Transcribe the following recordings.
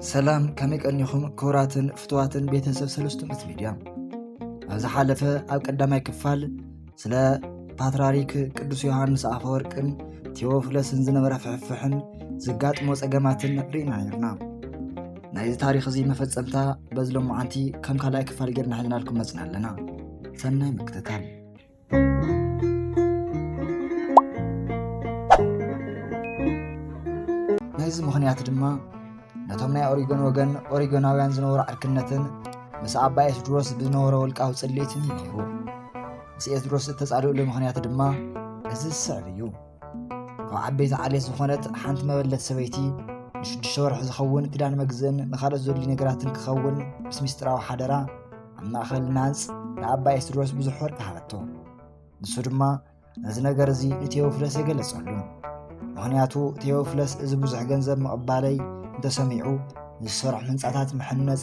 ሰላም፣ ከመይ ቀኒኹም ክቡራትን ፍቱዋትን ቤተሰብ ሰለስቱ ምእቲ ሚድያ? ኣብ ዝሓለፈ ኣብ ቀዳማይ ክፋል ስለ ፓትርያርክ ቅዱስ ዮሃንስ ኣፈወርቅን ቴዎፍለስን ዝነበረ ፍሕፍሕን ዘጋጥሞ ጸገማትን ርኢና ነርና። ናይዚ ታሪኽ እዚ መፈጸምታ በዚ ሎማዓንቲ ከም ካልኣይ ክፋል ጌርና ሒዝናልኩም መጽና ኣለና። ሰናይ ምክትታል። ናይዚ ምኽንያት ድማ ነቶም ናይ ኦሪጎን ወገን ኦሪጎናውያን ዝነበሮ ዕርክነትን ምስ ኣባ ኤስድሮስ ብዝነበሮ ውልቃዊ ጽልኢትን እዩ ነይሩ። ምስ ኤስድሮስ እተጻልእሉ ምኽንያት ድማ እዚ ዝስዕብ እዩ። ካብ ዓበይቲ ዓሌት ዝኾነት ሓንቲ መበለት ሰበይቲ ንሽዱሽተ ወርሒ ዝኸውን ክዳን መግዝእን ንኻልኦት ዘድልዩ ነገራትን ክኸውን ምስ ሚስጥራዊ ሓደራ ኣብ ማእኸል ናንጽ ንኣባ ኤስድሮስ ብዙሕ ወርቂ ሃበቶ። ንሱ ድማ ነዚ ነገር እዚ ንቴዎፍለስ የገለጸሉ። ምኽንያቱ ቴዎፍለስ እዚ ብዙሕ ገንዘብ ምቕባለይ እንተሰሚዑ ንዝሰርሖም ህንጻታት መሐነጺ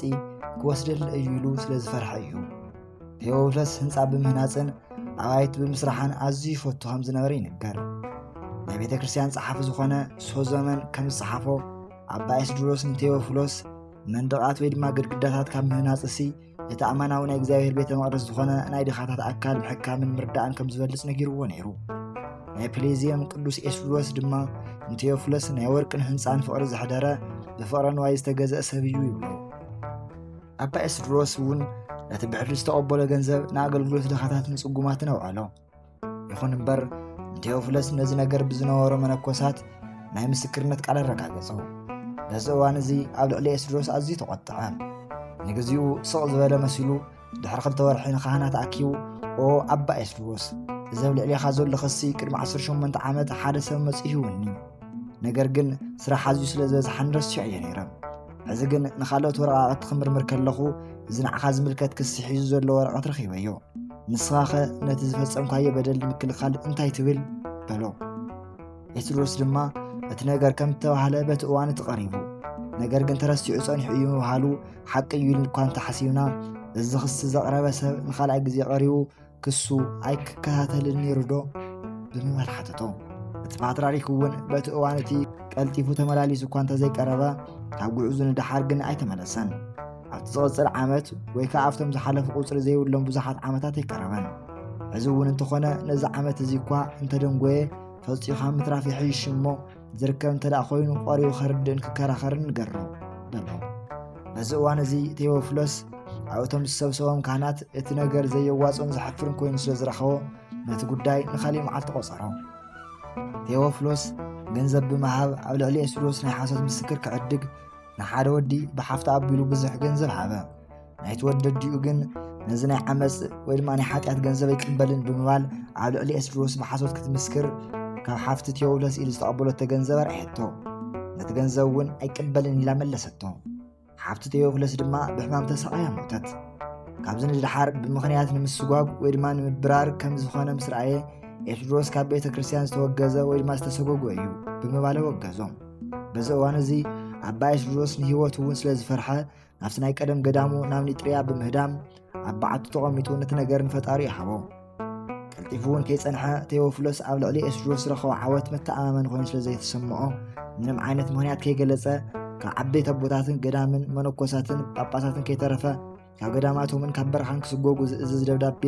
ክወስደሉ እዩ ኢሉ ስለ ዝፈርሐ እዩ። ቴዎፍለስ ህንጻ ብምህናጽን ኣባይቲ ብምስራሕን ኣዝዩ ይፈቱ ከም ዝነበረ ይንገር። ናይ ቤተ ክርስቲያን ጸሓፊ ዝኾነ ሶዞመን ከም ዝጸሓፎ ኣባ ኤስድሮስ ንቴዎፍሎስ መንደቓት ወይ ድማ ግድግዳታት ካብ ምህናጽሲ እቲ ኣማናዊ ናይ እግዚኣብሔር ቤተ መቕደስ ዝኾነ ናይ ድኻታት ኣካል ምሕካምን ምርዳእን ከም ዝበልጽ ነጊርዎ ነይሩ። ናይ ፕሌዝየም ቅዱስ ኤስድሮስ ድማ ንቴዎፍሎስ ናይ ወርቅን ህንጻን ፍቕሪ ዘሕደረ ብፍቕረ ንዋይ ዝተገዘአ ሰብ እዩ ይብሎ። ኣባ ኤስድሮስ እውን ነቲ ብሕድሪ ዝተቐበሎ ገንዘብ ንኣገልግሎት ድኻታትን ጽጉማትን ኣውዓሎ። ይኹን እምበር ንቴዎፍሎስ ነዚ ነገር ብዝነበሮ መነኮሳት ናይ ምስክርነት ቃል ኣረጋገጾ። በዚ እዋን እዚ ኣብ ልዕሊ ኤስድሮስ ኣዝዩ ተቖጥዐ። ንግዚኡ ስቕ ዝበለ መሲሉ ድሕሪ ክልተ ወርሒ ንኻህናት ኣኪቡ፣ "ኦ ኣባ ኤስድሮስ፣ እዚ ኣብ ልዕሌኻ ዘሎ ክሲ ቅድሚ ዓሰርተ ሸሞንተ ዓመት ሓደ ሰብ መጺኡ ሂቡኒ። ነገር ግን ስራሕ ኣዝዩ ስለ ዝበዝሓኒ ረሲዐዮ ነይረ። ሕዚ ግን ንኻልኦት ወረቓቕቲ ክምርምር ከለኹ እዚ ንዓኻ ዝምልከት ክሲ ሒዙ ዘሎ ወረቐት ረኺበዮ። ንስኻኸ ነቲ ዝፈጸምካዮ በደል ንምክልኻል እንታይ ትብል?" በሎ። ኤስድሮስ ድማ እቲ ነገር ከም እተባህለ በቲ እዋን እቲ ቀሪቡ፣ ነገር ግን ተረሲዑ ጸኒሑ እዩ ምባሉ ሓቂ እዩ ኢልና እኳ እንተሓሲብና፣ እዚ ክሲ ዘቕረበ ሰብ ንኻልኣይ ግዜ ቀሪቡ ክሱ ኣይክከታተልን ነይሩ ዶ? ብምባል ሓተቶ። እቲ ፓትርያርክ እውን በቲ እዋን እቲ ቀልጢፉ ተመላሊሱ እኳ እንተዘይቀረበ፣ ካብ ጉዕዙ ንደሓር ግን ኣይተመለሰን። ኣብቲ ዝቕጽል ዓመት ወይ ከኣ ኣብቶም ዝሓለፉ ቁጽሪ ዘይብሎም ብዙሓት ዓመታት ኣይቀረበን። ሕዚ እውን እንተኾነ ነዚ ዓመት እዚ እኳ እንተደንጎየ ፈጺኻ ምትራፍ ይሕይሽ እሞ ዝርከብ እንተ ደኣ ኮይኑ ቀሪቡ ከርድእን ክከራኸርን ንገሮ በሎ። በዚ እዋን እዚ ቴዎፍሎስ ኣብ እቶም ዝሰብሰቦም ካህናት እቲ ነገር ዘየዋጽኦን ዘሕፍርን ኮይኑ ስለ ዝረኸቦ ነቲ ጉዳይ ንኻልእ መዓልቲ ቆጸሮ። ቴዎፍሎስ ገንዘብ ብምሃብ ኣብ ልዕሊ ኤስድሮስ ናይ ሓሶት ምስክር ክዕድግ ንሓደ ወዲ ብሓፍቲ ኣቢሉ ብዙሕ ገንዘብ ሃበ። ናይቲ ወዲ ኣዲኡ ግን ነዚ ናይ ዓመጽ ወይ ድማ ናይ ሓጢኣት ገንዘብ ኣይቅበልን ብምባል ኣብ ልዕሊ ኤስድሮስ ብሓሶት ክትምስክር ካብ ሓፍቲ ቴዎፍሎስ ኢሉ ዝተቐበለቶ ገንዘብ ኣርኣየቶ። ነቲ ገንዘብ እውን ኣይቅበልን ኢላ መለሰቶ። ሓፍቲ ቴዎፍሎስ ድማ ብሕማም ተሰቓያ ሞተት። ካብዚ ንድሓር ብምኽንያት ንምስጓግ ወይ ድማ ንምብራር ከም ዝኾነ ምስ ረኣየ ኤስድሮስ ካብ ቤተ ክርስቲያን ዝተወገዘ ወይ ድማ ዝተሰጎጎ እዩ ብምባል ኣወገዞ። በዚ እዋን እዚ ኣባ ኤስድሮስ ንህይወቱ እውን ስለ ዝፈርሐ ናብቲ ናይ ቀደም ገዳሙ ናብ ኒጥርያ ብምህዳም ኣብ በዓቱ ተቐሚጡ ነቲ ነገር ንፈጣሪ ይሃቦ። ቀልጢፉ እውን ከይጸንሐ ቴዎፍሎስ ኣብ ልዕሊ ኤስድሮስ ዝረኸቦ ዓወት መተኣማመኒ ኮይኑ ስለ ዘይተሰምዖ ምንም ዓይነት ምኽንያት ከይገለጸ ካብ ዓበይቲ ኣቦታትን ገዳምን መነኮሳትን ጳጳሳትን ከይተረፈ ካብ ገዳማቶምን ካብ በረኻን ክስጎጉ ዝእዝዝ ደብዳቤ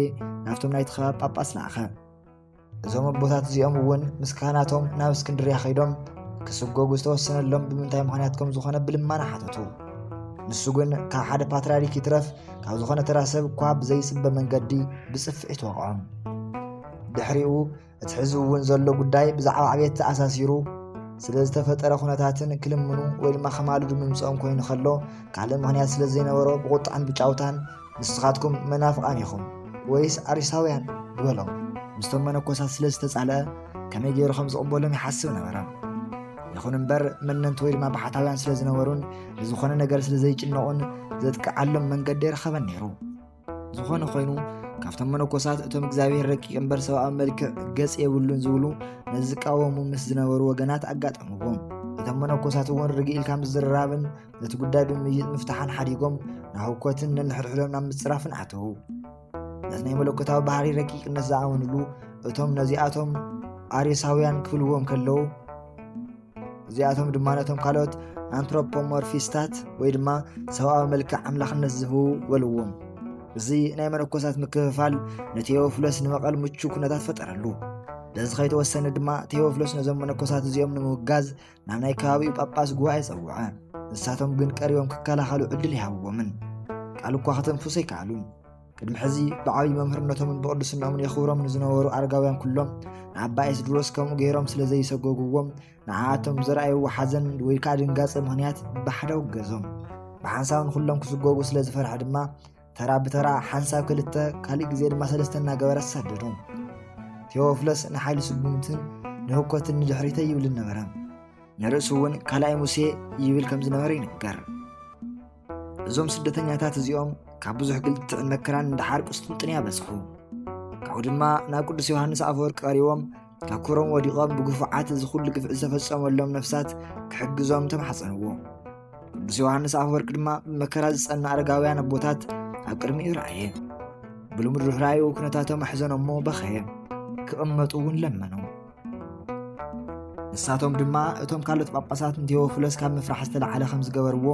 ናብቶም ናይቲ ከባቢ ጳጳስ ለኣኸ። እዞም ኣቦታት እዚኦም እውን ምስ ካህናቶም ናብ እስክንድርያ ከይዶም ክስጎጉ ዝተወሰነሎም ብምንታይ ምኽንያት ከም ዝኾነ ብልማና ሓተቱ። ንሱ ግን ካብ ሓደ ፓትርያርክ ይትረፍ ካብ ዝኾነ ተራ ሰብ እኳ ብዘይጽበ መንገዲ ብጽፍዒ ተወቕዖም። ድሕሪኡ እቲ ሕዚ እውን ዘሎ ጉዳይ ብዛዕባ ዕብየት ተኣሳሲሩ ስለ ዝተፈጠረ ኩነታትን ክልምኑ ወይ ድማ ከማልዱ ምምፅኦም ኮይኑ ከሎ ካልእ ምኽንያት ስለ ዘይነበሮ ብቁጥዓን ብጫውታን ንስኻትኩም መናፍቓን ኢኹም ወይስ ኣሪሳውያን ዝበሎም ምስቶም መነኮሳት ስለ ዝተጻልአ ከመይ ገይሩ ከም ዝቕበሎም ይሓስብ ነበረ። ይኹን እምበር መነንቲ ወይ ድማ ባሕታውያን ስለ ዝነበሩን ንዝኾነ ነገር ስለ ዘይጭነቑን ዘጥቅዓሎም መንገዲ ኣይረኸበን ነይሩ። ዝኾነ ኮይኑ ካብቶም መነኮሳት እቶም እግዚኣብሔር ረቂቕ እምበር ሰብኣዊ መልክዕ ገጽ የብሉን ዝብሉ ነዚ ዝቃወሙ ምስ ዝነበሩ ወገናት ኣጋጠምዎም። እቶም መነኮሳት እውን ርግእ ኢልካ ምዝርራብን ነቲ ጉዳይ ብምይይጥ ምፍታሕን ሓዲጎም ናብ ህውከትን ነንሕድሕዶም ናብ ምጽራፍን ኣተዉ። ነቲ ናይ መለኮታዊ ባህሪ ረቂቅነት ዝኣመንሉ እቶም ነዚኣቶም ኣሬሳውያን ክብልዎም ከለዉ እዚኣቶም ድማ ነቶም ካልኦት ኣንትሮፖሞርፊስታት ወይ ድማ ሰብኣዊ መልክዕ ኣምላኽነት ዝህቡ በልዎም። እዚ ናይ መነኮሳት ምክፍፋል ንቴዎፍሎስ ንመቐል ምቹ ኩነታት ፈጠረሉ። በዚ ከይተወሰነ ድማ ቴዎፍሎስ ነዞም መነኮሳት እዚኦም ንምውጋዝ ናብ ናይ ከባቢኡ ጳጳስ ጉባኤ ጸውዐ። ንሳቶም ግን ቀሪቦም ክከላኸሉ ዕድል ይሃብዎምን። ቃል እኳ ከተንፍሱ ኣይከኣሉን። ቅድሚ ሕዚ ብዓብዪ መምህርነቶምን ብቕዱስናኦምን የኽብሮም ንዝነበሩ ኣረጋውያን ኩሎም ንኣባ ኤስድሮስ ከምኡ ገይሮም ስለ ዘይሰጎግዎም፣ ንዓኣቶም ዘርኣይዎ ሓዘን ወይ ከዓ ድንጋጸ ምኽንያት ብሓደ ኣውገዞም። ብሓንሳብ ንኹሎም ክስጎጉ ስለ ዝፈርሐ ድማ ተራ ብተራ ሓንሳብ ክልተ፣ ካሊእ ግዜ ድማ ሰለስተ እናገበረ ኣሳደዶም። ቴዎፍሎስ ንሓይሊ ስጉምትን ንህኮትን ንድሕሪተይ ይብልን ነበረ። ንርእሱ እውን ካልኣይ ሙሴ ይብል ከም ዝነበረ ይንገር። እዞም ስደተኛታት እዚኦም ካብ ብዙሕ ግልትዕን መከራን ንደሓር ቁስጥንጥንያ በጽሑ። ካብኡ ድማ ናብ ቅዱስ ዮሃንስ ኣፈወርቂ ቀሪቦም ካብ ክብሮም ወዲቖም ብግፉዓት እዚ ኩሉ ግፍዒ ዝተፈጸመሎም ነፍሳት ክሕግዞም ተማሕጸንዎ። ቅዱስ ዮሃንስ ኣፈወርቂ ድማ ብመከራ ዝጸና ኣረጋውያን ኣቦታት ኣብ ቅድሚኡ ረኣየ። ብልሙድ ርህራዩ ኩነታቶም ኣሕዘኖ እሞ በኸየ። ክቕመጡ እውን ለመኖም። ንሳቶም ድማ እቶም ካልኦት ጳጳሳት ንቴዎፍሎስ ካብ ምፍራሕ ዝተለዓለ ከም ዝገበርዎ፣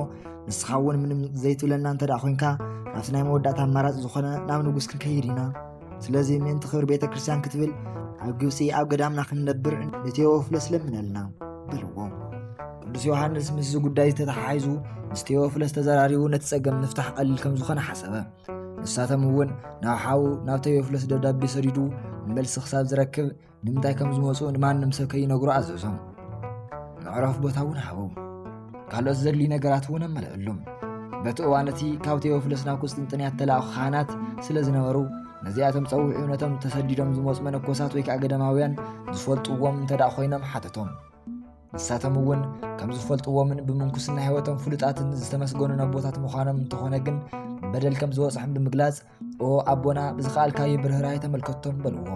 ንስኻ እውን ምንም ዘይትብለና እንተ ደኣ ኮይንካ፣ ናብቲ ናይ መወዳእታ ኣማራጺ ዝኾነ ናብ ንጉስ ክንከይድ ኢና። ስለዚ ምእንቲ ክብሪ ቤተ ክርስቲያን ክትብል ኣብ ግብጺ ኣብ ገዳምና ክንነብር ንቴዎፍሎስ ለምነልና በልዎ። ቅዱስ ዮሃንስ ምስዚ ጉዳይ ተተሓሒዙ ምስ ቴዎፍሎስ ተዘራሪቡ ነቲ ጸገም ምፍታሕ ቀሊል ከም ዝኾነ ሓሰበ። ንሳቶም እውን ናብ ሓዉ ናብ ቴዎፍሎስ ደብዳቤ ሰዲዱ ንመልሲ ክሳብ ዝረክብ ንምንታይ ከም ዝመጹ ንማንም ሰብ ከይነግሮ ኣዘዞም። መዕረፍ ቦታ እውን ሃቦም። ካልኦት ዘድልዩ ነገራት እውን ኣመልእሎም። በቲ እዋን እቲ ካብ ቴዎፍሎስ ናብ ቁስጥንጥንያ እተላእኩ ካህናት ስለ ዝነበሩ፣ ነዚኣቶም ጸዊዑ ነቶም ተሰዲዶም ዝመጹ መነኮሳት ወይ ከዓ ገዳማውያን ዝፈልጥዎም እንተ ደኣ ኮይኖም ሓተቶም። ንሳቶም እውን ከም ዝፈልጥዎምን ብምንኩስና ህይወቶም ፍሉጣትን ዝተመስገኑ ኣቦታት ምዃኖም እንተኾነ ግን በደል ከም ዝበጽሖም ብምግላጽ፣ "ኦ ኣቦና፣ ብዝኸኣልካዮ ብርህራሄ ተመልከቶም" በልዎ።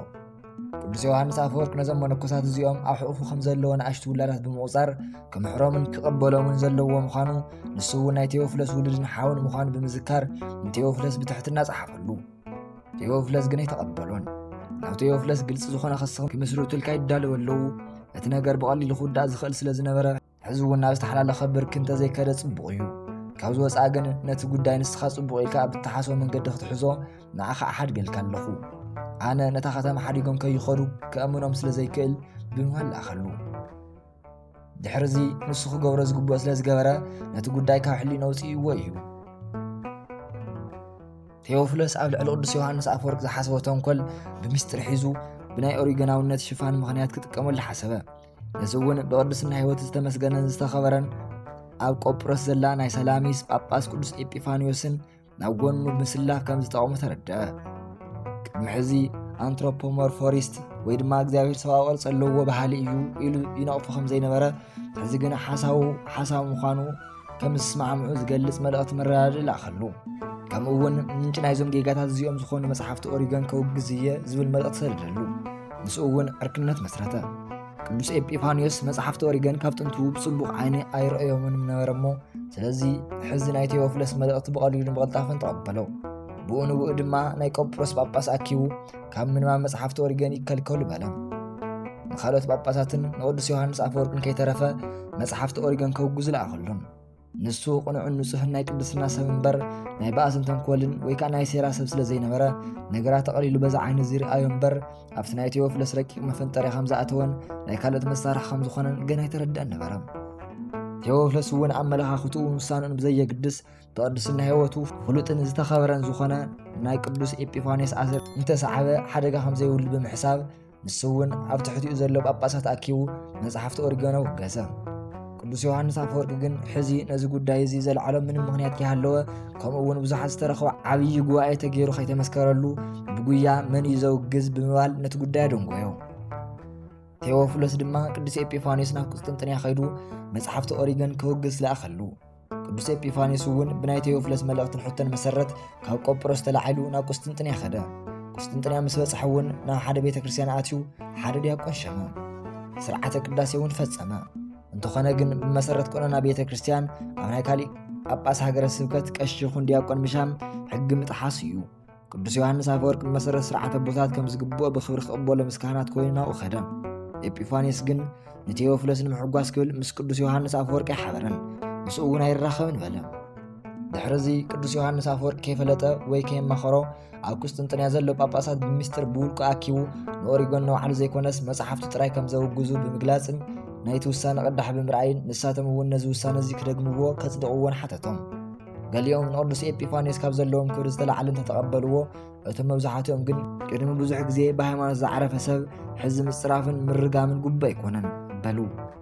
ቅዱስ ዮሃንስ ኣፈወርቅ ነዞም መነኮሳት እዚኦም ኣብ ሕቑፉ ከም ዘለዎ ንኣሽቱ ውላዳት ብምቑጻር ክምሕሮምን ክቕበሎምን ዘለዎ ምዃኑ፣ ንሱ እውን ናይ ቴዎፍሎስ ውሉድን ሓውን ምዃኑ ብምዝካር ንቴዎፍሎስ ብትሕትና ጸሓፈሉ። ቴዎፍሎስ ግን ኣይተቐበሎን። ናብ ቴዎፍሎስ ግልጺ ዝኾነ ክሲ ክምስርቱልካ ይዳለዉ ኣለዉ። እቲ ነገር ብቐሊሉ ክውዳእ ዝኽእል ስለ ዝነበረ፣ ሕዚ እውን ናብ ዝተሓላለኸ ብርኪ እንተዘይከደ ጽቡቕ እዩ። ካብ ዝወጽኣ ግን ነቲ ጉዳይ ንስኻ ጽቡቕ ኢልካ ኣብ እትሓስቦ መንገዲ ክትሕዞ ንዓኻ እሓድገልካ ኣለኹ። ኣነ ነታ ከተማ ሓዲጎም ከይኸዱ ከእምኖም ስለ ዘይክእል ብምባል ለኣኸሉ። ድሕሪ እዚ ንሱ ክገብሮ ዝግብኦ ስለ ዝገበረ ነቲ ጉዳይ ካብ ሕሊና ኣውጽእዎ እዩ። ቴዎፍሎስ ኣብ ልዕሊ ቅዱስ ዮሃንስ ኣፈወርቅ ዝሓሰቦ ተንኮል ብምስጢር ሒዙ ብናይ ኦሪገናውነት ሽፋን ምኽንያት ክጥቀመሉ ሓሰበ። ነዚ እውን ብቅድስና ህይወት ዝተመስገነን ዝተኸበረን ኣብ ቆጵሮስ ዘላ ናይ ሰላሚስ ጳጳስ ቅዱስ ኤጲፋንዮስን ናብ ጎኑ ምስላፍ ከም ዝጠቕሞ ተረድአ። ቅድሚ ሕዚ ኣንትሮፖሞርፎሪስት ወይ ድማ እግዚኣብሔር ሰብኣዊ ቅርጺ ኣለዎ በሃሊ እዩ ኢሉ ይነቕፎ ከም ዘይነበረ፣ ሕዚ ግን ሓሳቡ ሓሳብ ምዃኑ ከም ዝስማዕምዑ ዝገልጽ መልእኽቲ መረዳድእ ለኣኸሉ። ከምኡ እውን ምንጪ ናይዞም ጌጋታት እዚኦም ዝኾኑ መጽሓፍቲ ኦሪገን ከውግዝ እየ ዝብል መልእኽቲ ሰደደሉ። ምስኡ እውን ዕርክነት መስረተ። ቅዱስ ኤጲፋንዮስ መጽሓፍቲ ኦሪገን ካብ ጥንቱ ብጽቡቕ ዓይኒ ኣይረኣዮምን ነበረ እሞ፣ ስለዚ ሕዚ ናይ ቴዎፍሎስ መልእኽቲ ብቐሊሉን ብቐልጣፈን ተቐበሎ። ብኡ ንብኡ ድማ ናይ ቆጵሮስ ጳጳስ ኣኪቡ ካብ ምንባብ መጽሓፍቲ ኦሪገን ይከልከሉ በለ። ንኻልኦት ጳጳሳትን ንቅዱስ ዮሃንስ ኣፈወርቅን ከይተረፈ መጽሓፍቲ ኦሪገን ከውግዙ ለኣኸሉን። ንሱ ቅኑዕን ንጹሕን ናይ ቅድስና ሰብ እምበር ናይ ባእስን ተንኮልን ወይ ከኣ ናይ ሴራ ሰብ ስለ ዘይነበረ፣ ነገራት ኣቐሊሉ በዛ ዓይኒ ዝርኣዮ እምበር ኣብቲ ናይ ቴዎፍሎስ ረቂቕ መፈንጠርያ ከም ዝኣተወን ናይ ካልኦት መሳርሒ ከም ዝኾነን ገና ኣይተረድአን ነበረ። ቴዎፍሎስ እውን ኣመለኻኽትኡ ውሳንኡን ብዘየግድስ ብቅድስና ህይወቱ ፍሉጥን ዝተኸበረን ዝኾነ ናይ ቅዱስ ኤጲፋንዮስ ኣሰር እንተሰዓበ ሓደጋ ከም ዘይብሉ ብምሕሳብ፣ ንሱ እውን ኣብ ትሕቲኡ ዘሎ ጳጳሳት ኣኪቡ መጽሓፍቲ ኦሪገን ኣወገዘ። ቅዱስ ዮሃንስ ኣፈወርቂ ግን ሕዚ ነዚ ጉዳይ እዚ ዘልዓሎ ምንም ምኽንያት ከይሃለወ፣ ከምኡ እውን ብዙሓት ዝተረኸቡ ዓብዪ ጉባኤ ተገይሩ ከይተመስከረሉ ብጉያ መን እዩ ዘውግዝ ብምባል ነቲ ጉዳይ ኣደንጎዮ። ቴዎፍሎስ ድማ ቅዱስ ኤጲፋንዮስ ናብ ቁስጥንጥንያ ከይዱ መጽሓፍቲ ኦሪገን ከውግዝ ለኣኸሉ። ቅዱስ ኤጲፋንዮስ እውን ብናይ ቴዎፍሎስ መልእኽትን ሕቶን መሰረት ካብ ቆጵሮስ ተላዒሉ ናብ ቁስጥንጥንያ ኸደ። ቁስጥንጥንያ ምስ በጽሐ እውን ናብ ሓደ ቤተ ክርስቲያን ኣትዩ ሓደ ዲያቆን ሸመ። ስርዓተ ቅዳሴ እውን ፈጸመ። እንተኾነ ግን ብመሰረት ቀኖና ቤተ ክርስቲያን ኣብ ናይ ካሊእ ጳጳስ ሃገረ ስብከት ቀሺ ይኹን ዲያቆን ምሻም ሕጊ ምጥሓስ እዩ። ቅዱስ ዮሃንስ ኣፈወርቅ ብመሰረት ስርዓተ ኣቦታት ከም ዝግብኦ ብኽብሪ ክቕበሎ ምስ ካህናት ኮይኑ ናብኡ ኸደ። ኤጲፋንዮስ ግን ንቴዎፍሎስ ንምሕጓስ ክብል ምስ ቅዱስ ዮሃንስ ኣፈወርቅ ኣይሓበረን። ምስኡ እውን ኣይራኸብን በለ። ድሕሪ እዚ ቅዱስ ዮሃንስ ኣፈወርቅ ከይፈለጠ ወይ ከየማኸሮ ኣብ ቁስጥንጥንያ ዘሎ ጳጳሳት ብምስጢር ብውልቁ ኣኪቡ ንኦሪጎን ንባዕሉ ዘይኮነስ መጽሓፍቱ ጥራይ ከም ዘውግዙ ብምግላጽን ናይቲ ውሳነ ቅዳሕ ብምርኣይን ንሳቶም እውን ነዚ ውሳነ እዚ ክደግምዎ ከጽድቕዎን ሓተቶም። ገሊኦም ንቅዱስ ኤጲፋንዮስ ካብ ዘለዎም ክብሪ ዝተላዕለ እንተተቐበልዎ፣ እቶም መብዛሕትኦም ግን ቅድሚ ብዙሕ ግዜ ብሃይማኖት ዝዓረፈ ሰብ ሕዚ ምጽራፍን ምርጋምን ግቡእ ኣይኮነን በሉ።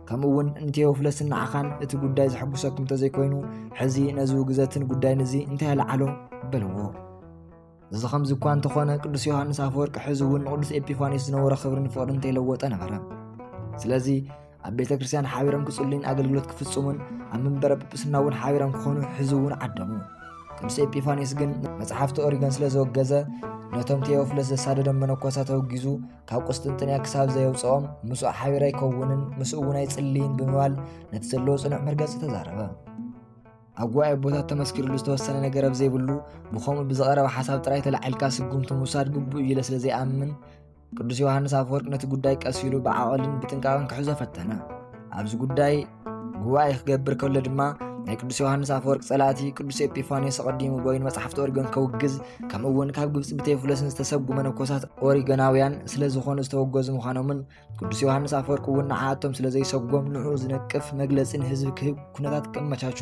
ከምኡ እውን ንቴዎፍለስን ንዓኻን እቲ ጉዳይ ዘሐጉሰኩም እንተዘይኮይኑ፣ ሕዚ ነዚ ውግዘትን ጉዳይን እዚ እንታይ ኣልዓሎ በልዎ። እዚ ከምዚ እኳ እንተኾነ ቅዱስ ዮሃንስ ኣፈወርቂ ሕዚ እውን ንቅዱስ ኤጲፋንዮስ ዝነበሮ ክብርን ፍቕርን እንተይለወጠ ነበረ። ስለዚ ኣብ ቤተ ክርስቲያን ሓቢሮም ክጽሉይን ኣገልግሎት ክፍጽሙን ኣብ መንበረ ጵጵስና እውን ሓቢሮም ክኾኑ ሕዚ እውን ዓደሙ። ቅዱስ ኤጲፋንዮስ ግን መጽሓፍቲ ኦሪገን ስለ ዘወገዘ ነቶም ቴዎፍለስ ዘሳደዶም መነኮሳት ኣወጊዙ ካብ ቁስጥንጥንያ ክሳብ ዘየውፅኦም ምስኡ ሓቢር ኣይከውንን ምስኡ እውን ኣይጽልይን ብምባል ነቲ ዘለዎ ጽኑዕ መርገጺ ተዛረበ። ኣብ ጉባኤ ኣቦታት ተመስኪርሉ ዝተወሰነ ነገር ኣብ ዘይብሉ ብኸምኡ ብዝቐረበ ሓሳብ ጥራይ ተላዒልካ ስጉምቲ ምውሳድ ግቡእ እዩ ኢለ ስለ ዘይኣምን ቅዱስ ዮሃንስ ኣፈወርቅ ነቲ ጉዳይ ቀስ ኢሉ ብዓቐልን ብጥንቃቕን ክሕዞ ፈተነ። ኣብዚ ጉዳይ ጉባኤ ክገብር ከሎ ድማ ናይ ቅዱስ ዮሃንስ ኣፈወርቅ ጸላእቲ ቅዱስ ኤጲፋንዮስ ኣቐዲሙ በይኑ መጽሓፍቲ ኦሪገን ከውግዝ ከምኡ እውን ካብ ግብጺ ብቴዎፍሎስን ዝተሰጉ መነኮሳት ኦሪገናውያን ስለ ዝኾኑ ዝተወገዙ ምዃኖምን ቅዱስ ዮሃንስ ኣፈወርቅ እውን ንዓኣቶም ስለ ዘይሰጎም ንዕኡ ዝነቅፍ መግለጺ ንህዝቢ ክህብ ኩነታት ከመቻቹ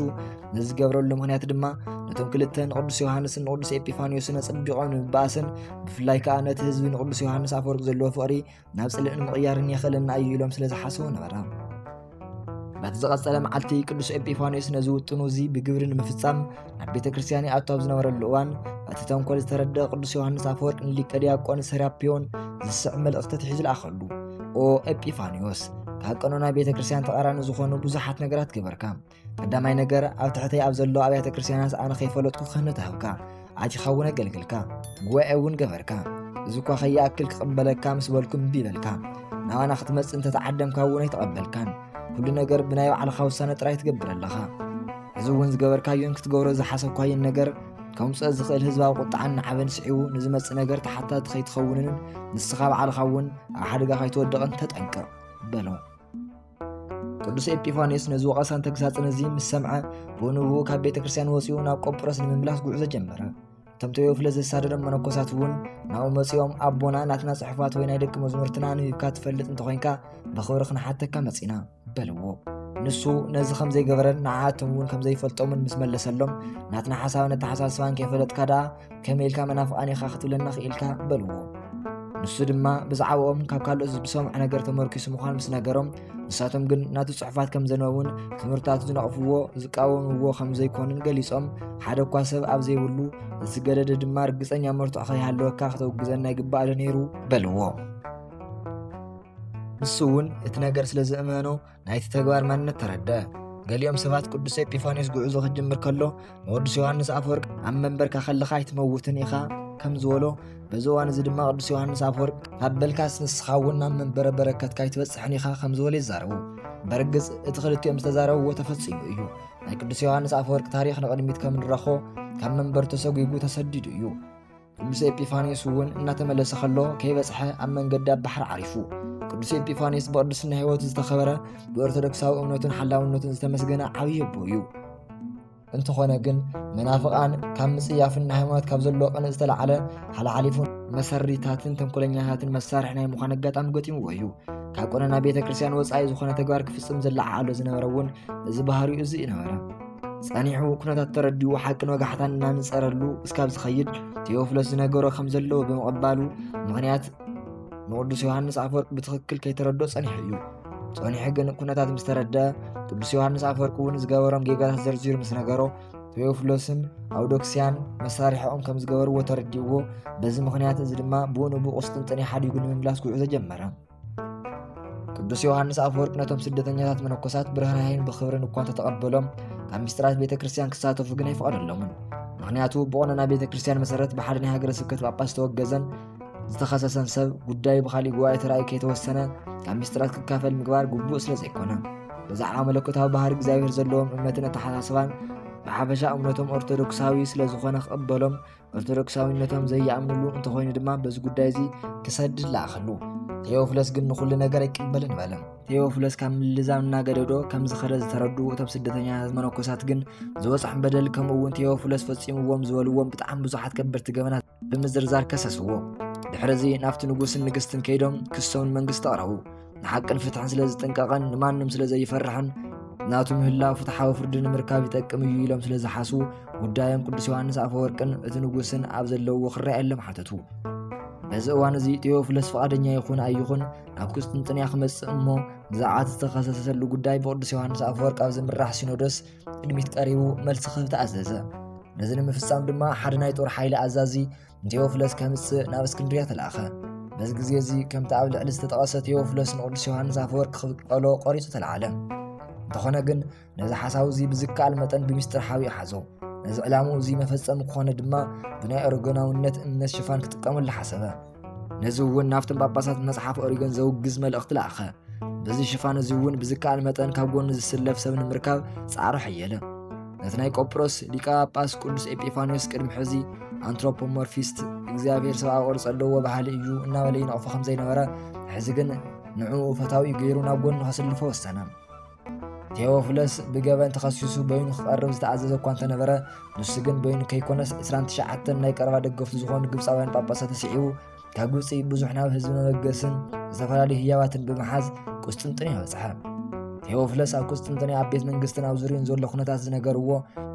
ነዚ ዝገብረሉ ምኽንያት ድማ ነቶም ክልተ ንቅዱስ ዮሃንስን ንቅዱስ ኤጲፋንዮስን ኣጸቢቖም ንምብኣስን ብፍላይ ከኣ ነቲ ህዝቢ ንቅዱስ ዮሃንስ ኣፈወርቅ ዘለዎ ፍቕሪ ናብ ጽልእን ምቕያርን የኽእለና እዩ ኢሎም ስለ ዝሓሰቡ ነበረ። በቲ ዝቐጸለ መዓልቲ ቅዱስ ኤጲፋንዮስ ነዚ ውጥኑ እዚ ብግብሪ ንምፍጻም ናብ ቤተ ክርስቲያን ይኣቱ ኣብ ዝነበረሉ እዋን እቲ ተንኮል ዝተረደአ ቅዱስ ዮሃንስ ኣፈወርቅ ንሊቀ ዲያቆን ሰራፒዮን ዝስዕብ መልእኽቲ ኣትሒዙ ለኣኸሉ። ኦ ኤጲፋንዮስ፣ ካብ ቀኖና ቤተ ክርስቲያን ተቓራኒ ዝኾኑ ብዙሓት ነገራት ገበርካ። ቀዳማይ ነገር ኣብ ትሕተይ ኣብ ዘሎ ኣብያተ ክርስቲያናት ኣነ ከይፈለጥኩ ክህነት ሃብካ። ኣቲኻ እውን ኣገልግልካ፣ ጉባኤ እውን ገበርካ። እዚ እኳ ከይኣክል ክቕበለካ ምስ በልኩ እምቢ በልካ። ናባና ክትመጽእ እንተተዓደምካ እውን ኣይተቐበልካን። ኩሉ ነገር ብናይ ባዕልኻ ውሳነ ጥራይ ትገብር ኣለኻ። እዚ እውን ዝገበርካዮን ክትገብሮ ዝሓሰብኳዮን ነገር ከምጽኦ ዝኽእል ህዝባዊ ቁጥዓን ናዕበን ስዒቡ ንዝመጽእ ነገር ተሓታቲ ከይትኸውንን ንስኻ ባዕልኻ እውን ኣብ ሓደጋ ከይትወድቕን ተጠንቀቕ በሎ። ቅዱስ ኤጲፋንዮስ ነዚ ወቐሳን ተግሳጽን እዚ ምስ ሰምዐ ብኡ ንብኡ ካብ ቤተ ክርስቲያን ወጺኡ ናብ ቆጵሮስ ንምምላስ ጉዕዞ ጀመረ። እቶም ቴዎፍሎስ ዘሳደዶም መነኮሳት እውን ናብኡ መጺኦም ኣቦና ናትና ጽሑፋት ወይ ናይ ደቂ መዝሙርትና ኣንቢብካ ትፈልጥ እንተኾይንካ ብኽብሪ ክንሓተካ መጺና በልዎ። ንሱ ነዚ ከም ዘይገበረን ንዓኣቶም እውን ከም ዘይፈልጦምን ምስ መለሰሎም ናትና ሓሳብን ኣተሓሳስባን ከይፈለጥካ ደኣ ከመይ ኢልካ መናፍቓን ኢኻ ክትብለና ክኢልካ በልዎ። ንሱ ድማ ብዛዕባኦም ካብ ካልኦት ብዝሰምዖ ነገር ተመርኪሱ ምዃኑ ምስ ነገሮም ንሳቶም ግን ናቱ ጽሑፋት ከም ዘንበቡን ትምህርታቱ ዝነቕፍዎ ዝቃወምዎ ከም ዘይኮኑን ገሊጾም ሓደ እኳ ሰብ ኣብ ዘይብሉ እቲ ገደደ ድማ ርግጸኛ መርትዖ ከይሃለወካ ከተውግዘና ይግባእ ዶ ነይሩ በልዎ። ንሱ እውን እቲ ነገር ስለ ዝእመኖ ናይቲ ተግባር ማንነት ተረድአ። ገሊኦም ሰባት ቅዱስ ኤጲፋንዮስ ጉዕዞ ክጅምር ከሎ ንቅዱስ ዮሃንስ ኣፈወርቅ ኣብ መንበርካ ከለኻ ኣይትመውትን ኢኻ ከም ዝበሎ በዚ እዋን እዚ ድማ ቅዱስ ዮሃንስ ኣፈወርቅ ካብ በልካስ ንስኻ እውን ናብ መንበረ በረከትካ ኣይትበጽሕን ኢኻ ከም ዝበሎ ይዛረቡ። በርግጽ እቲ ክልቲኦም ዝተዛረብዎ ተፈጺሙ እዩ። ናይ ቅዱስ ዮሃንስ ኣፈወርቅ ታሪኽ ንቕድሚት ከም ንረኾ ካብ መንበሩ ተሰጒጉ ተሰዲዱ እዩ። ቅዱስ ኤጲፋንዮስ እውን እናተመለሰ ከሎ ከይበጽሐ ኣብ መንገዲ ኣብ ባሕሪ ዓሪፉ። ቅዱስ ኤጲፋንዮስ ብቅድስና ህይወቱ ዝተኸበረ ብኦርቶዶክሳዊ እምነቱን ሓላውነቱን ዝተመስገነ ዓብዪ ኣቦ እዩ። እንተኾነ ግን መናፍቓን ካብ ምጽያፍን ንሃይማኖት ካብ ዘለዎ ቅንእ ዝተላዕለ ሓላሓሊፉ መሰሪታትን ተንኮለኛታትን መሳርሒ ናይ ምዃን ኣጋጣሚ ገጢምዎ እዩ። ካብ ቀኖና ቤተ ክርስቲያን ወጻኢ ዝኾነ ተግባር ክፍጽም ዝለዓዓሎ ዝነበረ እውን እዚ ባህሪኡ እዚ ነበረ። ጸኒሑ ኩነታት ተረዲኡ ሓቅን ወጋሕታን እናነጸረሉ እስካብ ዝኸይድ ቴዎፍሎስ ዝነገሮ ከም ዘለዎ ብምቕባሉ ምኽንያት ንቅዱስ ዮሃንስ ኣፈወርቅ ብትኽክል ከይተረድኦ ጸኒሑ እዩ። ጸኒሑ ግን ኩነታት ምስ ተረድአ ቅዱስ ዮሃንስ ኣፈወርቅ እውን ዝገበሮም ጌጋታት ዘርዚሩ ምስ ነገሮ ቴዎፍሎስን ኣውዶክስያን መሳርሒኦም ከም ዝገበርዎ ተረዲእዎ። በዚ ምኽንያት እዚ ድማ ብኡ ንብኡ ቁስጥንጥንያ ሓዲጉ ንምምላስ ጉዕዞ ጀመረ። ቅዱስ ዮሃንስ ኣፈወርቅ ነቶም ስደተኛታት መነኮሳት ብርህራሄን ብኽብርን እኳ እንተተቐበሎም ካብ ሚስጥራት ቤተ ክርስቲያን ክሳተፉ ግን ኣይፈቐደሎምን። ምኽንያቱ ብቐኖና ቤተ ክርስቲያን መሰረት ብሓደ ናይ ሃገረ ስብከት ጳጳስ ዝተወገዘን ዝተኸሰሰን ሰብ ጉዳዩ ብኻሊእ ጉባኤ ተራእዩ ከይተወሰነ ካብ ሚስጥራት ክካፈል ምግባር ግቡእ ስለ ዘይኮነ ብዛዕባ መለኮታዊ ባህሪ እግዚኣብሔር ዘለዎም እምነትን ኣተሓሳስባን ብሓፈሻ እምነቶም ኦርቶዶክሳዊ ስለ ዝኾነ ክቕበሎም፣ ኦርቶዶክሳዊነቶም ዘይኣምንሉ እንተኾይኑ ድማ በዚ ጉዳይ እዚ ክሰድድ ለኣኸሉ። ቴዎፍለስ ግን ንኹሉ ነገር ኣይቅበልን በለ። ቴዎፍለስ ካብ ምልዛም እናገደዶ ከም ዝኸደ ዝተረዱ እቶም ስደተኛታት መነኮሳት ግን ዝበፅሖም በደል ከምኡ እውን ቴዎፍለስ ፈፂምዎም ዝበልዎም ብጣዕሚ ብዙሓት ከበድቲ ገበናት ብምዝርዛር ከሰስዎ። ድሕሪ እዚ ናብቲ ንጉስን ንግስትን ከይዶም ክሶም ንመንግስቲ ኣቕረቡ። ንሓቅን ፍትሕን ስለ ዝጥንቀቐን ንማንም ስለ ዘይፈርሕን ናቱ ምህላው ፍትሓዊ ፍርዲ ንምርካብ ይጠቅም እዩ ኢሎም ስለ ዝሓስቡ ጉዳዮም ቅዱስ ዮሃንስ ኣፈወርቅን እቲ ንጉስን ኣብ ዘለውዎ ክረኣየሎም ሓተቱ። በዚ እዋን እዚ ቴዎፍለስ ፍቓደኛ ይኹን ኣይኹን ናብ ቁስጥንጥንያ ክመጽእ እሞ ብዛዕባ እቲ ዝተኸሰሰሉ ጉዳይ ብቅዱስ ዮሃንስ ኣፈወርቅ ኣብ ዝምራሕ ሲኖዶስ ቅድሚት ቀሪቡ መልሲ ክህብ ተኣዘዘ። ነዚ ንምፍጻም ድማ ሓደ ናይ ጦር ሓይሊ ኣዛዚ ንቴዎፍለስ ከምጽእ ናብ እስክንድርያ ተላእኸ። በዚ ግዜ እዚ ከምቲ ኣብ ልዕሊ ዝተጠቐሰ ቴዎፍለስ ንቅዱስ ዮሃንስ ኣፈወርቅ ክብቀሎ ቆሪጹ ተላዓለ። እንተኾነ ግን ነዚ ሓሳቡ እዚ ብዝከኣል መጠን ብሚስጥር ሓቢኡ ሓዞ። ነዚ ዕላምኡ እዚ መፈጸሚ ክኾነ ድማ ብናይ ኦሪገናውነት እምነት ሽፋን ክጥቀመሉ ሓሰበ። ነዚ እውን ናብቶም ጳጳሳት መጽሓፍ ኦሪገን ዘውግዝ መልእኽቲ ለኣኸ። በዚ ሽፋን እዚ እውን ብዝከኣል መጠን ካብ ጎኑ ዝስለፍ ሰብ ንምርካብ ጻዕሩ ሓየለ። ነቲ ናይ ቆጵሮስ ሊቀ ጳጳስ ቅዱስ ኤጲፋንዮስ ቅድሚ ሕዚ ኣንትሮፖሞርፊስት፣ እግዚኣብሔር ሰብኣዊ ቅርጺ ኣለዎ በሃሊ እዩ እናበለ ይነቕፎ ከም ዘይነበረ፣ ሕዚ ግን ንዕኡ ፈታዊኡ ገይሩ ናብ ጎኑ ከስልፎ ወሰነ። ቴዎፍለስ ብገበን ተኸሲሱ በይኑ ክቐርብ ዝተኣዘዘ እኳ እንተነበረ፣ ንሱ ግን በይኑ ከይኮነስ ዕስራን ትሽዓተን ናይ ቀረባ ደገፍቱ ዝኾኑ ግብጻውያን ጳጳሳት ተስዒቡ ካብ ግብጺ ብዙሕ ናብ ህዝቢ መበገስን ዝተፈላለዩ ህያባትን ብምሓዝ ቁስጥንጥንያ በጽሐ። ቴዎፍለስ ኣብ ቁስጥንጥንያ ኣብ ቤት መንግስትን ኣብ ዙርዩን ዘሎ ኩነታት ዝነገርዎ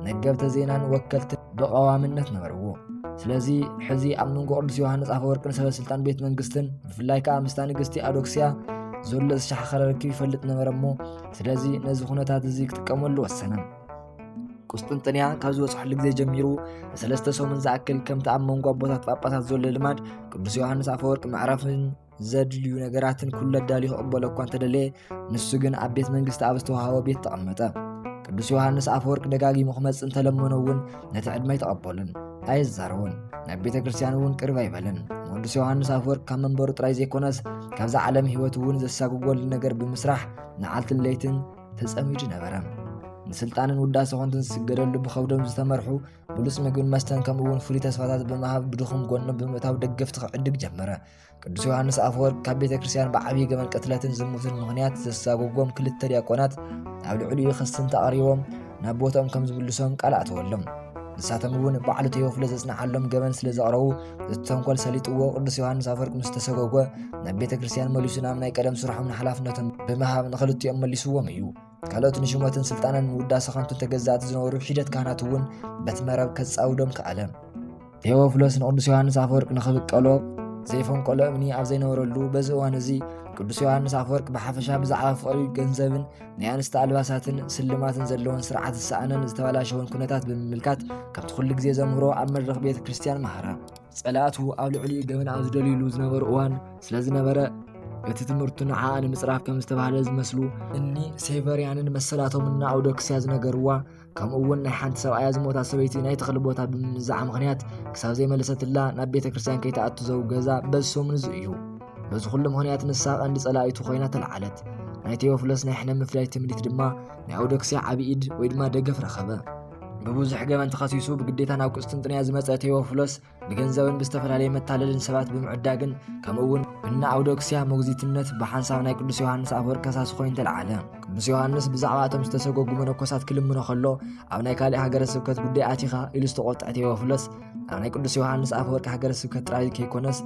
መገብተ ዜናን ወከልትን ብቐዋምነት ነበርዎ። ስለዚ ሕዚ ኣብ መንጎ ቅዱስ ዮሃንስ ኣፈወርቅን ሰበ ስልጣን ቤት መንግስትን ብፍላይ ከኣ ምስታ ንግስቲ ኣዶክስያ ዘሎ ዝሸሓኸረ ርክብ ይፈልጥ ነበረ እሞ፣ ስለዚ ነዚ ኩነታት እዚ ክጥቀመሉ ወሰነ። ቁስጥንጥንያ ካብ ዝበጽሐሉ ግዜ ጀሚሩ ንሰለስተ ሰሙን ዝኣክል ከምቲ ኣብ መንጎ ኣቦታት ጳጳሳት ዘሎ ልማድ ቅዱስ ዮሃንስ ኣፈወርቅ መዕረፍን ዘድልዩ ነገራትን ኩሉ ኣዳልዩ ክቕበሎ እኳ እንተደለየ፣ ንሱ ግን ኣብ ቤት መንግስቲ ኣብ ዝተዋህቦ ቤት ተቐመጠ። ቅዱስ ዮሃንስ ኣፈወርቅ ደጋጊሙ ክመጽእ እንተለመኖ እውን ነቲ ዕድመ ኣይተቐበሉን፣ ኣየዛረቦን። ናብ ቤተ ክርስቲያን እውን ቅርብ ኣይበለን። ንቅዱስ ዮሃንስ ኣፈወርቅ ካብ መንበሩ ጥራይ ዘይኮነስ ካብዛ ዓለም ህይወት እውን ዘሳጉጎሉ ነገር ብምስራሕ መዓልትን ለይትን ተጸሚዱ ነበረ። ንስልጣንን ውዳሰ ኮንትን ዝስገደሉ ብኸብዶም ዝተመርሑ ብሉጽ ምግብን መስተን ከምኡ እውን ፍሉይ ተስፋታት ብምሃብ ብድኹም ጎኖም ብምእታው ደገፍቲ ክዕድግ ጀመረ። ቅዱስ ዮሃንስ ኣፈወርቅ ካብ ቤተ ክርስቲያን ብዓብዪ ገበን ቅትለትን ዝሙትን ምኽንያት ዘሳጎጎም ክልተ ዲያቆናት ኣብ ልዕሊኡ ክስንት ኣቕሪቦም ናብ ቦትኦም ከም ዝምልሶም ቃል ኣተወሎም። ንሳቶም እውን ባዕሉ ቴዎፍሎስ ዘጽንዓሎም ገበን ስለ ዘቕረቡ እቲ ተንኮል ሰሊጥዎ ቅዱስ ዮሃንስ ኣፈወርቅ ምስ ተሰጎጎ ናብ ቤተ ክርስቲያን መሊሱ ናብ ናይ ቀደም ስርሖምን ሓላፍነቶም ብምሃብ ንኽልቲኦም መሊስዎም እዩ። ካልኦት ንሽመትን ስልጣንን ውዳሰ ከንቱን ተገዛእቲ ዝነበሩ ሒደት ካህናት እውን በቲ መረብ ከጻውዶም ከኣለ። ቴዎፍሎስ ንቅዱስ ዮሃንስ ኣፈወርቅ ንኽብቀሎ ዘይፈንቀሎ እምኒ ኣብ ዘይነበረሉ በዚ እዋን እዚ ቅዱስ ዮሃንስ ኣፈወርቅ ብሓፈሻ ብዛዕባ ፍቕሪ ገንዘብን ናይ ኣንስቲ ኣልባሳትን ስልማትን ዘለዎን ስርዓት ዝሰኣነን ዝተበላሸወን ኩነታት ብምምልካት ከምቲ ኩሉ ግዜ ዘምህሮ ኣብ መድረኽ ቤተ ክርስቲያን መሃረ። ጸላእቱ ኣብ ልዕሊኡ ገበን ኣብ ዝደልዩሉ ዝነበሩ እዋን ስለ ዝነበረ እቲ ትምህርቱ ንዓኣ ንምጽራፍ ከም ዝተባህለ ዝመስሉ እኒ ሴቨርያንን መሰላቶም እና ኣውዶክስያ ዝነገርዋ ከምኡ እውን ናይ ሓንቲ ሰብኣያ ዝሞታ ሰበይቲ ናይ ተኽሊ ቦታ ብምምዛዓ ምኽንያት ክሳብ ዘይመለሰትላ ናብ ቤተ ክርስቲያን ከይትኣቱ ዘውገዛ በዚ ሰሙን እዚ እዩ። በዚ ኩሉ ምኽንያት ንሳ ቀንዲ ጸላኢቱ ኮይና ተለዓለት። ናይ ቴዎፍሎስ ናይ ሕነ ምፍላይ ትምኒት ድማ ናይ ኣውዶክስያ ዓቢ ኢድ ወይ ድማ ደገፍ ረኸበ። ብብዙሕ ገበን ተኸሲሱ ብግዴታ ናብ ቁስጥንጥንያ ዝመጸ ቴዎፍሎስ ብገንዘብን ብዝተፈላለየ መታለልን ሰባት ብምዕዳግን ከምኡ እውን እና ኣውዶክስያ ሞግዚትነት ብሓንሳብ ናይ ቅዱስ ዮሃንስ ኣፈወርቅ ከሳሲ ኮይኑ ተለዓለ። ቅዱስ ዮሃንስ ብዛዕባ እቶም ዝተሰጎጉ መነኮሳት ክልምኖ ከሎ ኣብ ናይ ካልእ ሃገረ ስብከት ጉዳይ ኣቲኻ ኢሉ ዝተቆጥዐ ቴዎፍሎስ ኣብ ናይ ቅዱስ ዮሃንስ ኣፈወርቅ ሃገረ ስብከት ጥራይ ከይኮነስ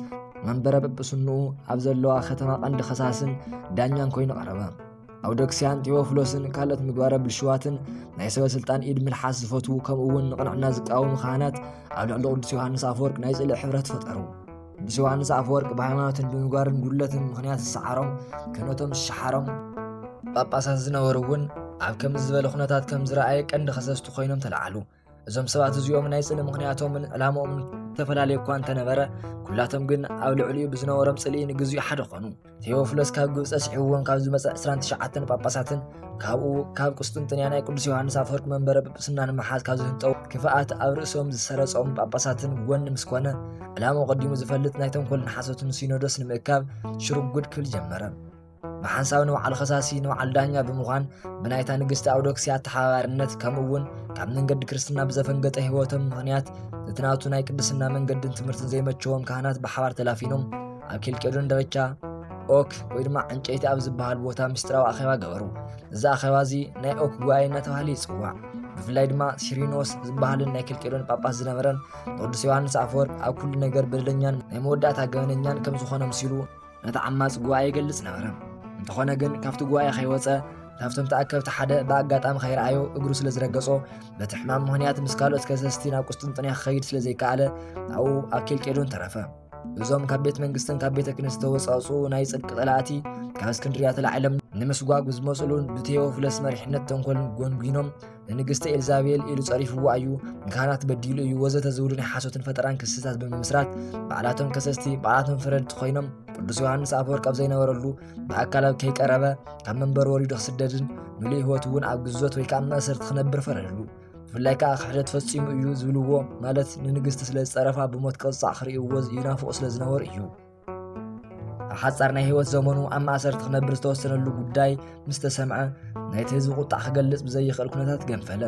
መንበረ ጵጵስንኡ ኣብ ዘለዋ ከተማ ቀንዲ ከሳስን ዳኛን ኮይኑ ቀረበ። ኣውዶክስያን ቴዎፍሎስን ካልኦት ምግባረ ብልሽዋትን ናይ ሰበ ስልጣን ኢድ ምልሓስ ዝፈትዉ ከምኡ እውን ንቕንዕና ዝቃወሙ ካህናት ኣብ ልዕሊ ቅዱስ ዮሃንስ ኣፈወርቅ ናይ ጽልኢ ሕብረት ፈጠሩ። ቅዱስ ዮሃንስ ኣፈወርቅ ብሃይማኖትን ብምግባርን ጉድለትን ምኽንያት ዝሰዓሮም ክህነቶም ዝሸሓሮም ጳጳሳት ዝነበሩ እውን ኣብ ከምዚ ዝበለ ኩነታት ከም ዝረኣየ ቀንዲ ከሰስቲ ኮይኖም ተለዓሉ። እዞም ሰባት እዚኦም ናይ ጽልኢ ምኽንያቶምን ዕላምኦምን ዝተፈላለየ እኳ እንተነበረ ኩላቶም ግን ኣብ ልዕሊኡ ብዝነበሮም ጽልኢ ንግዚኡ ሓደ ኾኑ። ቴዎፍሎስ ካብ ግብጺ ኣስዒብዎም ካብ ዝመጸ ዕስራን ትሽዓተን ጳጳሳትን ካብኡ ካብ ቁስጥንጥንያ ናይ ቅዱስ ዮሃንስ ኣፈወርቅ መንበረ ጵጵስና ንምሓዝ ካብ ዝህንጠው ክፍኣት ኣብ ርእሶም ዝሰረጾም ጳጳሳትን ጎኒ ምስ ኮነ ዕላምኡ ቀዲሙ ዝፈልጥ ናይ ተንኮልን ሓሶትን ሲኖዶስ ንምእካብ ሽርጉድ ክብል ጀመረ። ብሓንሳብ ንበዓል ኸሳሲ ንበዓል ዳኛ ብምዃን ብናይታ ንግስቲ ኣውዶክስያ ኣተሓባባርነት፣ ከምኡ እውን ካብ መንገዲ ክርስትና ብዘፈንገጠ ህይወቶም ምኽንያት እቲ ናቱ ናይ ቅድስና መንገድን ትምህርትን ዘይመቸዎም ካህናት ብሓባር ተላፊኖም ኣብ ኬልቄዶን ደረቻ ኦክ ወይ ድማ ዕንጨይቲ ኣብ ዝበሃል ቦታ ምስጢራዊ ኣኼባ ገበሩ። እዚ ኣኼባ እዚ ናይ ኦክ ጉባኤ እናተባህለ ይጽዋዕ። ብፍላይ ድማ ሲሪኖስ ዝበሃልን ናይ ኬልቄዶን ጳጳስ ዝነበረን ንቅዱስ ዮሃንስ ኣፈወርቅ ኣብ ኩሉ ነገር በደለኛን ናይ መወዳእታ ገበነኛን ከም ዝኾነ ምሲሉ ነቲ ዓማጺ ጉባኤ ይገልጽ ነበረ። እንተኾነ ግን ካብቲ ጉባኤ ከይወጸ ካብቶም ተኣከብቲ ሓደ ብኣጋጣሚ ከይረኣዮ እግሩ ስለ ዝረገጾ በቲ ሕማም ምኽንያት ምስ ካልኦት ከሰስቲ ናብ ቁስጥንጥንያ ክኸይድ ስለ ዘይከኣለ ኣብኡ ኣብ ኬልቄዶን ተረፈ። እዞም ካብ ቤት መንግስትን ካብ ቤተ ክህነት ዝተወጻጽኡ ናይ ጽድቂ ጸላእቲ ካብ እስክንድርያ ተላዒሎም ንምስጓግ ዝመጽኡሉን ብቴዎፍለስ መሪሕነት ተንኮልን ጎንጒኖም ንንግስቲ ኤልዛቤል ኢሉ ጸሪፍዋ እዩ፣ ንካህናት በዲሉ እዩ ወዘተ ዝብሉ ናይ ሓሶትን ፈጠራን ክስታት ብምምስራት ባዕላቶም ከሰስቲ ባዕላቶም ፈረድቲ ኮይኖም ቅዱስ ዮሃንስ ኣፈወርቅ ኣብ ዘይነበረሉ ብኣካል ኣብ ከይቀረበ ካብ መንበሩ ወሪዱ ክስደድን ምሉእ ህይወቱ እውን ኣብ ግዞት ወይ ከዓ ማእሰርቲ ክነብር ፈረደሉ። ብፍላይ ከዓ ክሕደት ፈጺሙ እዩ ዝብልዎ ማለት ንንግስቲ ስለ ዝጸረፋ ብሞት ቅጻዕ ክርእይዎ ይናፍቑ ስለ ዝነበሩ እዩ። ኣብ ሓጻር ናይ ህይወት ዘመኑ ኣብ ማእሰርቲ ክነብር ዝተወሰነሉ ጉዳይ ምስ ተሰምዐ ናይቲ ህዝቢ ቁጣዕ ክገልጽ ብዘይኽእል ኩነታት ገንፈለ።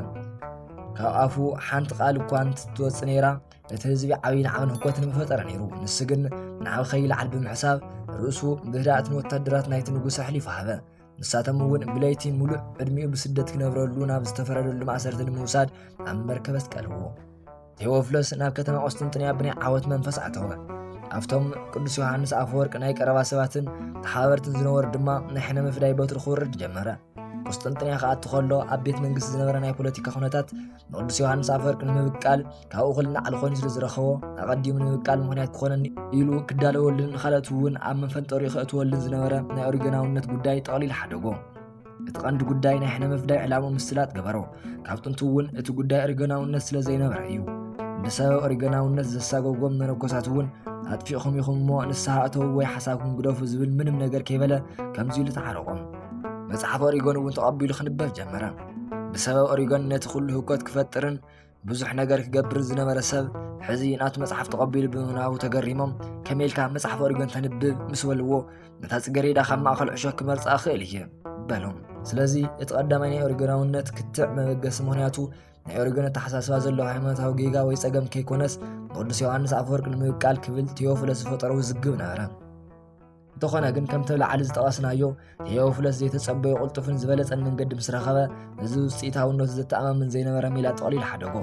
ካብ ኣፉ ሓንቲ ቃል እኳ እንትትወጽእ ነይራ እቲ ህዝቢ ዓብዪ ናዕብን ህኮትን ምፈጠረ ነይሩ። ንሱ ግን ናዕቢ ከይለዓል ብምሕሳብ ርእሱ ብህድኣት ንወታደራት ናይቲ ንጉስ ኣሕሊፉ ሃበ። ንሳቶም እውን ብለይቲ ሙሉእ ዕድሚኡ ብስደት ክነብረሉ ናብ ዝተፈረደሉ ማእሰርቲ ንምውሳድ ኣብ መርከበት ቀልዎ። ቴዎፍሎስ ናብ ከተማ ቁስጥንጥንያ ብናይ ዓወት መንፈስ ኣተወ። ኣብቶም ቅዱስ ዮሃንስ ኣፈወርቅ ናይ ቀረባ ሰባትን ተሓባበርትን ዝነበሩ ድማ ናይ ሕነ ምፍዳይ በትሩ ክወርድ ጀመረ። ቁስጥንጥንያ ክኣቱ ከሎ ኣብ ቤት መንግስቲ ዝነበረ ናይ ፖለቲካ ኩነታት ንቅዱስ ዮሃንስ ኣፈወርቅ ንምብቃል ካብኡ ክልዓል ኮይኑ ስለ ዝረኸቦ ኣቐዲሙ ንምብቃል ምኽንያት ክኾነኒ ኢሉ ክዳለወሉን ንኻልኦት እውን ኣብ መፈንጠሪኡ ከእትወሉን ዝነበረ ናይ ኦሪገናውነት ጉዳይ ጠቕሊል ሓደጎ። እቲ ቀንዲ ጉዳይ ናይ ሕነ ምፍዳይ ዕላምኡ ምስላጥ ገበሮ። ካብ ጥንቱ እውን እቲ ጉዳይ ኦሪገናውነት ስለ ዘይነበረ እዩ። ብሰበብ ኦሪገናውነት ዘሳጎጎም መነኮሳት እውን ኣጥፊእኹም ኢኹም እሞ ንስሓ እተው ወይ ሓሳብኩም ግደፉ ዝብል ምንም ነገር ከይበለ ከምዚ ኢሉ ተዓረቖም። መጽሓፍ ኦሪገን እውን ተቐቢሉ ክንበብ ጀመረ። ብሰበብ ኦሪገን ነቲ ኩሉ ህውከት ክፈጥርን ብዙሕ ነገር ክገብር ዝነበረ ሰብ ሕዚ ናቱ መጽሓፍ ተቐቢሉ ብምህናቡ ተገሪሞም ከመይ ኢልካ መጽሓፍ ኦሪገን ተንብብ ምስ በልዎ ነታ ጽጌሬዳ ካብ ማእከል ዕሾኽ ክመርጻ እኽእል እየ በሎም። ስለዚ እቲ ቀዳማይ ናይ ኦሪገናውነት ክትዕ መበገሲ ምኽንያቱ ናይ ኦሪገን ኣተሓሳስባ ዘለዎ ሃይማኖታዊ ጌጋ ወይ ጸገም ከይኮነስ ንቅዱስ ዮሃንስ ኣፈወርቅ ንምብቃል ክብል ቴዎፍሎስ ዝፈጠሮ ውዝግብ ነበረ። እንተኾነ ግን ከምቲ ላዕሊ ዝጠቐስናዮ ቴዎፍሎስ ዘይተጸበዮ ቅልጡፍን ዝበለጸን መንገዲ ምስ ረኸበ እዚ ውጽኢታውነቱ ዘተኣማምን ዘይነበረ ሜላ ጠቕሊሉ ሓደጎ።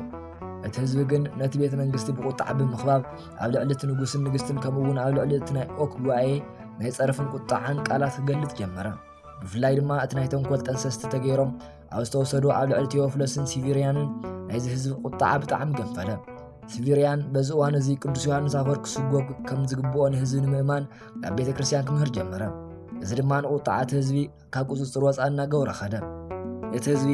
እቲ ህዝቢ ግን ነቲ ቤተ መንግስቲ ብቁጣዕ ብምኽባብ ኣብ ልዕሊ እቲ ንጉስን ንግስትን ከምኡ እውን ኣብ ልዕሊ እቲ ናይ ኦክ ጉባኤ ናይ ጸርፍን ቁጣዕን ቃላት ክገልጽ ጀመረ። ብፍላይ ድማ እቲ ናይ ተንኮል ጠንሰስቲ ተገይሮም ኣብ ዝተወሰዱ ኣብ ልዕሊ ቴዎፍሎስን ሲቪርያንን ናይዚ ህዝቢ ቁጣዓ ብጣዕሚ ገንፈለ። ሲቪርያን በዚ እዋን እዚ ቅዱስ ዮሃንስ ኣፈወርቅ ክስጎግ ከም ዝግብኦ ንህዝቢ ንምእማን ናብ ቤተ ክርስቲያን ክምህር ጀመረ። እዚ ድማ ንቁጣዓ እቲ ህዝቢ ካብ ቁጽጽር ወጻኢ እናገበሮ ኸደ። እቲ ህዝቢ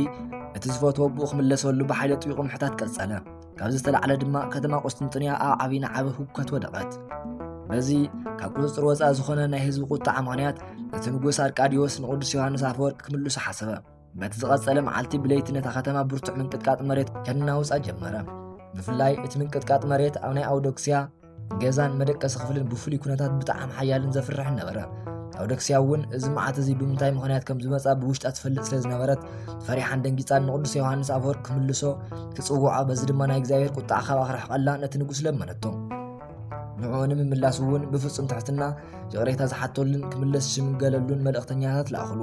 እቲ ዝፈትዎ ብኡ ክምለሰሉ ብሓይሊ ኣጥቢቑ ምሕታት ቀጸለ። ካብዚ ዝተላዕለ ድማ ከተማ ቁስጥንጥንያ ኣብ ዓብዪ ናዕቢ ህውከት ወደቐት። በዚ ካብ ቁጽጽር ወጻኢ ዝኾነ ናይ ህዝቢ ቁጣዓ ምኽንያት እቲ ንጉስ ኣርቃዲዮስ ንቅዱስ ዮሃንስ ኣፈወርቅ ክምልሱ ሓሰበ። በቲ ዝቐጸለ መዓልቲ ብለይቲ ነታ ከተማ ብርቱዕ ምንቅጥቃጥ መሬት ከናውጻ ጀመረ። ብፍላይ እቲ ምንቅጥቃጥ መሬት ኣብ ናይ ኣውዶክስያ ገዛን መደቀሲ ክፍልን ብፍሉይ ኩነታት ብጣዕሚ ሓያልን ዘፍርሕን ነበረ። ኣውዶክስያ እውን እዚ መዓት እዚ ብምንታይ ምኽንያት ከም ዝመጻ ብውሽጣ ትፈልጥ ስለ ዝነበረት ፈሪሓን ደንጊጻን ንቅዱስ ዮሃንስ ኣፈወርቅ ክምልሶ ክጽውዖ፣ በዚ ድማ ናይ እግዚኣብሔር ቁጣዓ ካብ ኣኽርሕቐላ ነቲ ንጉስ ለመነቶ። ንዕኡ ንምምላስ እውን ብፍጹም ትሕትና ይቕሬታ ዝሓተሉን ክምለስ ዝሽምገለሉን መልእኽተኛታት ለኣኽሉ።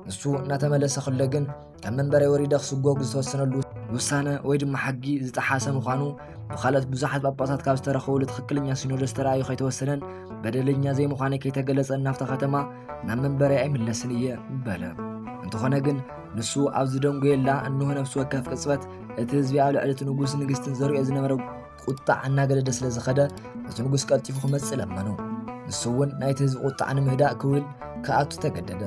ንሱ እናተመለሰ ከሎ ግን ካብ መንበረ ወሪደ ክስጎግ ዝተወሰነሉ ውሳነ ወይ ድማ ሕጊ ዝጠሓሰ ምዃኑ ብኻልኦት ብዙሓት ጳጳሳት ካብ ዝተረኸቡሉ ትኽክለኛ ሲኖዶስ ተራእዩ ከይተወሰነን በደለኛ ዘይምዃነይ ከይተገለጸን ናብታ ከተማ ናብ መንበረይ ኣይምለስን እየ በለ። እንተኾነ ግን ንሱ ኣብ ዝደንጎየላ እንሆ ነፍሲ ወከፍ ቅጽበት እቲ ህዝቢ ኣብ ልዕሊ እቲ ንጉስ ንግስትን ዘርእዮ ዝነበረ ቁጣዕ እናገደደ ስለ ዝኸደ እቲ ንጉስ ቀልጢፉ ክመጽእ ለመኖ። ንሱ እውን ናይቲ ህዝቢ ቁጣዕ ንምህዳእ ክብል ክኣቱ ተገደደ።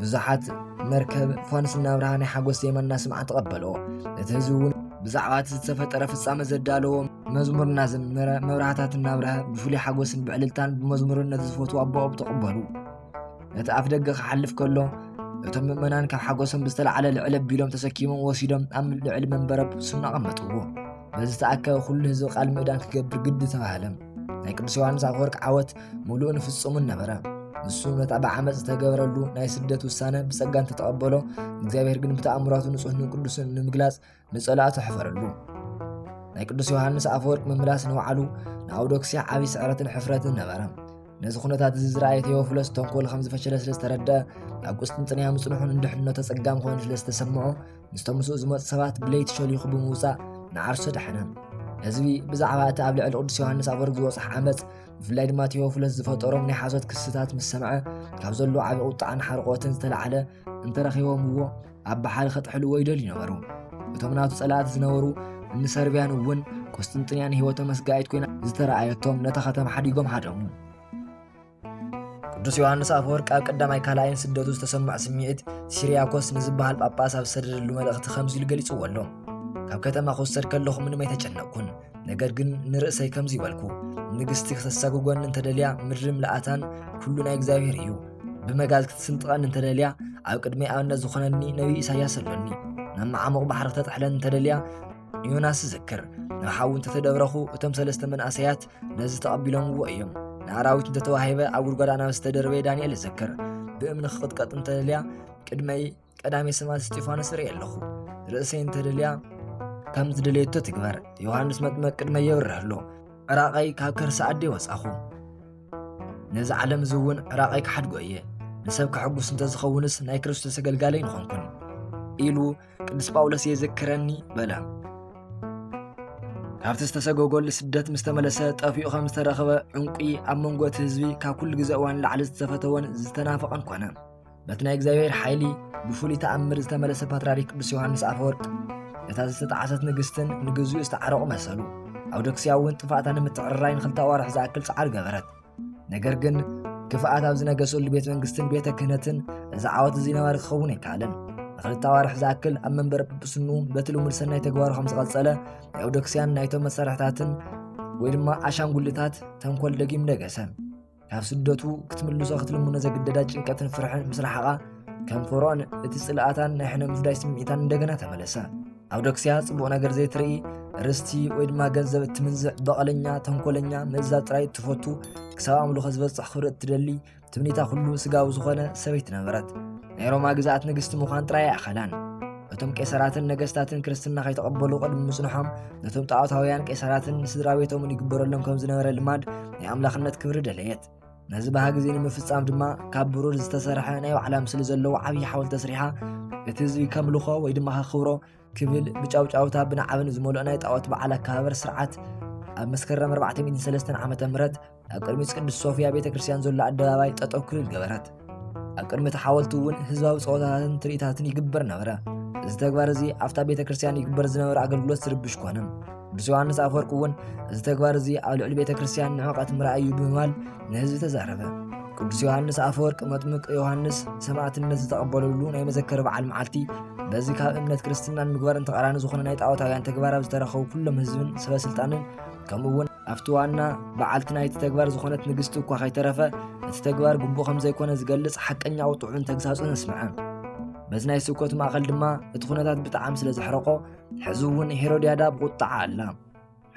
ብዙሓት መርከብ ፋንስ እናብርሃ ናይ ሓጎስ ዜማ እናስምዓ ተቐበልኦ። እቲ ህዝቢ እውን ብዛዕባ እቲ ዝተፈጠረ ፍጻመ ዘዳለዎ መዝሙር እናዘመረ መብራህታት እናብርሀ ብፍሉይ ሓጎስን ብዕልልታን ብመዝሙርን ነቲ ዝፈትዎ ኣቦኦም ተቐበሉ። ነቲ ኣፍ ደገ ክሓልፍ ከሎ እቶም ምእመናን ካብ ሓጎሶም ብዝተላዕለ ልዕል ኣቢሎም ተሰኪሞም ወሲዶም ኣብ ልዕሊ መንበረ ፕሱም ኣቐመጥዎ። በዚ ዝተኣከበ ኩሉ ህዝቢ ቃል ምእዳን ክገብር ግዲ ተባህለ። ናይ ቅዱስ ዮሃንስ ኣፈወርቅ ዓወት ምሉእን ፍጹምን ነበረ። ንሱ ነታ ብዓመፅ ዝተገበረሉ ናይ ስደት ውሳነ ብጸጋ እንተተቐበሎ፣ እግዚኣብሔር ግን ብተኣምራቱ ንጹሕን ቅዱስን ንምግላጽ ንጸላእቱ ኣሕፈረሉ። ናይ ቅዱስ ዮሃንስ ኣፈወርቅ ምምላስ ንባዕሉ ንኣውዶክስያ ዓብዪ ስዕረትን ሕፍረትን ነበረ። ነዚ ኩነታት እዚ ዝረኣየ ቴዎፍሎስ ተንኮል ከም ዝፈሸለ ስለ ዝተረድአ፣ ኣብ ቁስጥንጥንያ ምጽንሑ ንድሕነቶ ጸጋም ኮይኑ ስለ ዝተሰምዖ፣ ምስቶም ምስኡ ዝመጹ ሰባት ብለይቲ ሸሊኹ ብምውጻእ ንዓርሱ ኣድሐነ። ህዝቢ ብዛዕባ እቲ ኣብ ልዕሊ ቅዱስ ዮሃንስ ኣፈወርቅ ዝበጽሐ ዓመጽ፣ ብፍላይ ድማ ቴዎፍሎስ ዝፈጠሮም ናይ ሓሶት ክስታት ምስ ሰምዐ፣ ካብ ዘሎ ዓቢ ቁጥዓን ሓርቆትን ዝተላዕለ እንተረኺቦምዎ ኣብ ባሕሪ ከጥሕልዎ ይደልዩ ነበሩ። እቶም ናቱ ጸላእቲ ዝነበሩ እኒ ሰርቢያን እውን ቁስጥንጥንያ ንህይወቶም መስጋኢት ኮይና ዝተረኣየቶም ነታ ከተማ ሓዲጎም ሃደሙ። ቅዱስ ዮሃንስ ኣፈወርቅ ኣብ ቀዳማይ ካልኣይን ስደቱ ዝተሰምዖ ስምዒት፣ ሲሪያኮስ ንዝበሃል ጳጳስ ኣብ ዝሰደደሉ መልእኽቲ ከምዚ ኢሉ ገሊጽዎ ኣሎ። ካብ ከተማ ክውሰድ ከለኹ ምንም ኣይተጨነቕኩን፣ ነገር ግን ንርእሰይ ከምዚ በልኩ፣ ንግስቲ ክተሳጉጎኒ እንተደልያ ምድሪ ምልኣታን ኩሉ ናይ እግዚኣብሔር እዩ። ብመጋዝ ክትስንጥቀኒ እንተደልያ ኣብ ቅድመይ ኣብነት ዝኾነኒ ነቢይ ኢሳያስ ኣሎኒ። ናብ መዓሙቕ ባሕሪ ክተጥሕለኒ እንተደልያ ዮናስ ዝዝክር፣ ናብ ሓዊ እንተተደብረኹ እቶም ሰለስተ መንእሰያት ነዚ ተቐቢሎምዎ እዮም። ንኣራዊት እንተተዋሂበ ኣብ ጉድጓድ ኣናብስ ዝተደርበየ ዳንኤል ዝዝክር፣ ብእምኒ ክቕጥቀጥ እንተደልያ ቅድመይ ቀዳሜ ሰማዕት እስጢፋኖስ ርኢ ኣለኹ። ርእሰይ እንተደልያ ከም ዝደለየቶ ትግበር። ዮሃንስ መጥመቅ ቅድመይ የብርህ ኣሎ። ዕራቐይ ካብ ከርሲ ኣደይ ወጻኹ። ነዚ ዓለም እዚ እውን ዕራቐይ ክሓድጎ እየ። ንሰብ ከሐጉስ እንተዝኸውንስ ናይ ክርስቶስ ኣገልጋለይ ንኾንኩን ኢሉ ቅዱስ ጳውሎስ የዘክረኒ በለ። ካብቲ ዝተሰጎጎሉ ስደት ምስ ተመለሰ ጠፊኡ ከም ዝተረኸበ ዕንቁ ኣብ መንጎ እቲ ህዝቢ ካብ ኩሉ ግዜ እዋን ንላዕሊ ዝተፈተወን ዝተናፈቐን ኮነ። በቲ ናይ እግዚኣብሔር ሓይሊ ብፍሉይ ተኣምር ዝተመለሰ ፓትርያርክ ቅዱስ ዮሃንስ ኣፈወርቅ ነታ ዝተጣዕሰት ንግስትን ንግዝኡ ዝተዓረቑ መሰሉ። ኣውዶክስያ እውን ጥፋእታ ንምትዕርራይ ንክልተ ኣዋርሕ ዝኣክል ጻዕሪ ገበረት። ነገር ግን ክፍኣት ኣብ ዝነገሰሉ ቤተ መንግስትን ቤተ ክህነትን እዚ ዓወት እዚ ነባሪ ክኸውን ኣይከኣለን። ንክልተ ኣዋርሕ ዝኣክል ኣብ መንበረ ጵጵስንኡ በቲ ልሙድ ሰናይ ተግባሩ ከም ዝቐጸለ ናይ ኣውዶክስያን ናይቶም መሳርሕታትን ወይ ድማ ኣሻንጉልታት ተንኮል ደጊም ነገሰ። ካብ ስደቱ ክትምልሶ ክትልምኖ ዘግደዳ ጭንቀትን ፍርሕን ምስ ረሓቓ፣ ከም ፈርዖን እቲ ጽልኣታን ናይ ሕነ ምፍዳይ ስምዒታን እንደገና ተመለሰ። ኣውዶክስያ ጽቡቕ ነገር ዘይትርኢ፣ ርስቲ ወይ ድማ ገንዘብ እትምንዝዕ፣ በቐለኛ፣ ተንኮለኛ፣ ምእዛዝ ጥራይ እትፈቱ፣ ክሳብ ኣምልኾ ዝበጽሕ ክብሪ እትደሊ፣ ትምኒታ ኩሉ ስጋዊ ዝኾነ ሰበይቲ ነበረት። ናይ ሮማ ግዝኣት ንግስቲ ምዃን ጥራይ ኣይኣኸላን። እቶም ቄሳራትን ነገስታትን ክርስትና ከይተቐበሉ ቅድሚ ምጽንሖም፣ ነቶም ጣዖታውያን ቄሳራትን ንስድራ ቤቶምን ይግበረሎም ከም ዝነበረ ልማድ ናይ ኣምላኽነት ክብሪ ደለየት። ነዚ ባህጊ እዚ ንምፍጻም ድማ ካብ ብሩር ዝተሰርሐ ናይ ባዕላ ምስሊ ዘለዎ ዓብዪ ሓወልቲ ኣስሪሓ፣ እቲ ህዝቢ ከምልኾ ወይ ድማ ከኽብሮ ክብል ብጫውጫውታ ብናዕቢ ንዝመልኦ ናይ ጣዖት በዓል ኣከባበር ስርዓት ኣብ መስከረም ኣርባዕተ ሚእትን ሰለስተን ዓመተ ምህረት ኣብ ቅድሚት ቅድስት ሶፍያ ቤተ ክርስቲያን ዘሎ ኣደባባይ ጠጠው ክልል ገበረት። ኣብ ቅድሚ እቲ ሓወልቲ እውን ህዝባዊ ጸወታታትን ትርኢታትን ይግበር ነበረ። እዚ ተግባር እዚ ኣብታ ቤተ ክርስቲያን ይግበር ዝነበረ ኣገልግሎት ዝርብሽ ኮነ። ቅዱስ ዮሃንስ ኣፈወርቅ እውን እዚ ተግባር እዚ ኣብ ልዕሊ ቤተ ክርስቲያን ንዕቀት ምርኣይ እዩ ብምባል ንህዝቢ ተዛረበ። ቅዱስ ዮሃንስ ኣፈወርቅ መጥምቅ ዮሃንስ ሰማዕትነት ዝተቐበለሉ ናይ መዘከሪ በዓል መዓልቲ በዚ ካብ እምነት ክርስትናን ምግባርን ተቓራኒ ዝኾነ ናይ ጣዖታውያን ተግባር ኣብ ዝተረኸቡ ኩሎም ህዝብን ሰበ ስልጣንን ከምኡ እውን ኣብቲ ዋና በዓልቲ ናይቲ ተግባር ዝኾነት ንግስቲ እኳ ከይተረፈ እቲ ተግባር ግቡእ ከም ዘይኮነ ዝገልጽ ሓቀኛ ቁጥዑን ተግሳጹን ኣስምዐ። በዚ ናይ ስብከቱ ማእከል ድማ እቲ ኩነታት ብጣዕሚ ስለ ዘሕረቆ ሕዚ እውን ሄሮድያዳ ብቁጥዓ ኣላ።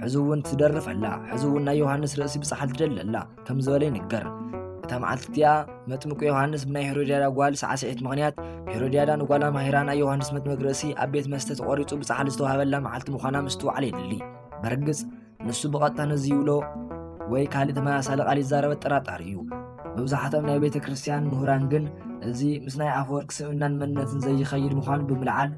ሕዚ እውን ትደርፍ ኣላ። ሕዚ እውን ናይ ዮሃንስ ርእሲ ብጻሕል ትደሊ ኣላ ከም ዝበለ ይንገር። እታ መዓልቲ እቲኣ መጥምቁ ዮሃንስ ብናይ ሄሮድያዳ ጓል ሳዕስዒት ምኽንያት ሄሮድያዳ ንጓላ ማሂራ ናይ ዮሃንስ መጥምቅ ርእሲ ኣብ ቤት መስተ ተቖሪጹ ብጻሕሊ ዝተዋህበላ መዓልቲ ምዃና ምስትውዓል የድሊ። በርግጽ ንሱ ብቐጥታ ነዚ ይብሎ ወይ ካልእ ተመሳሳሊ ቃል ይዛረብ ኣጠራጣሪ እዩ። መብዛሕትኦም ናይ ቤተ ክርስቲያን ምሁራን ግን እዚ ምስ ናይ ኣፈወርቅ ስብእናን መንነትን ዘይኸይድ ምዃኑ ብምልዓል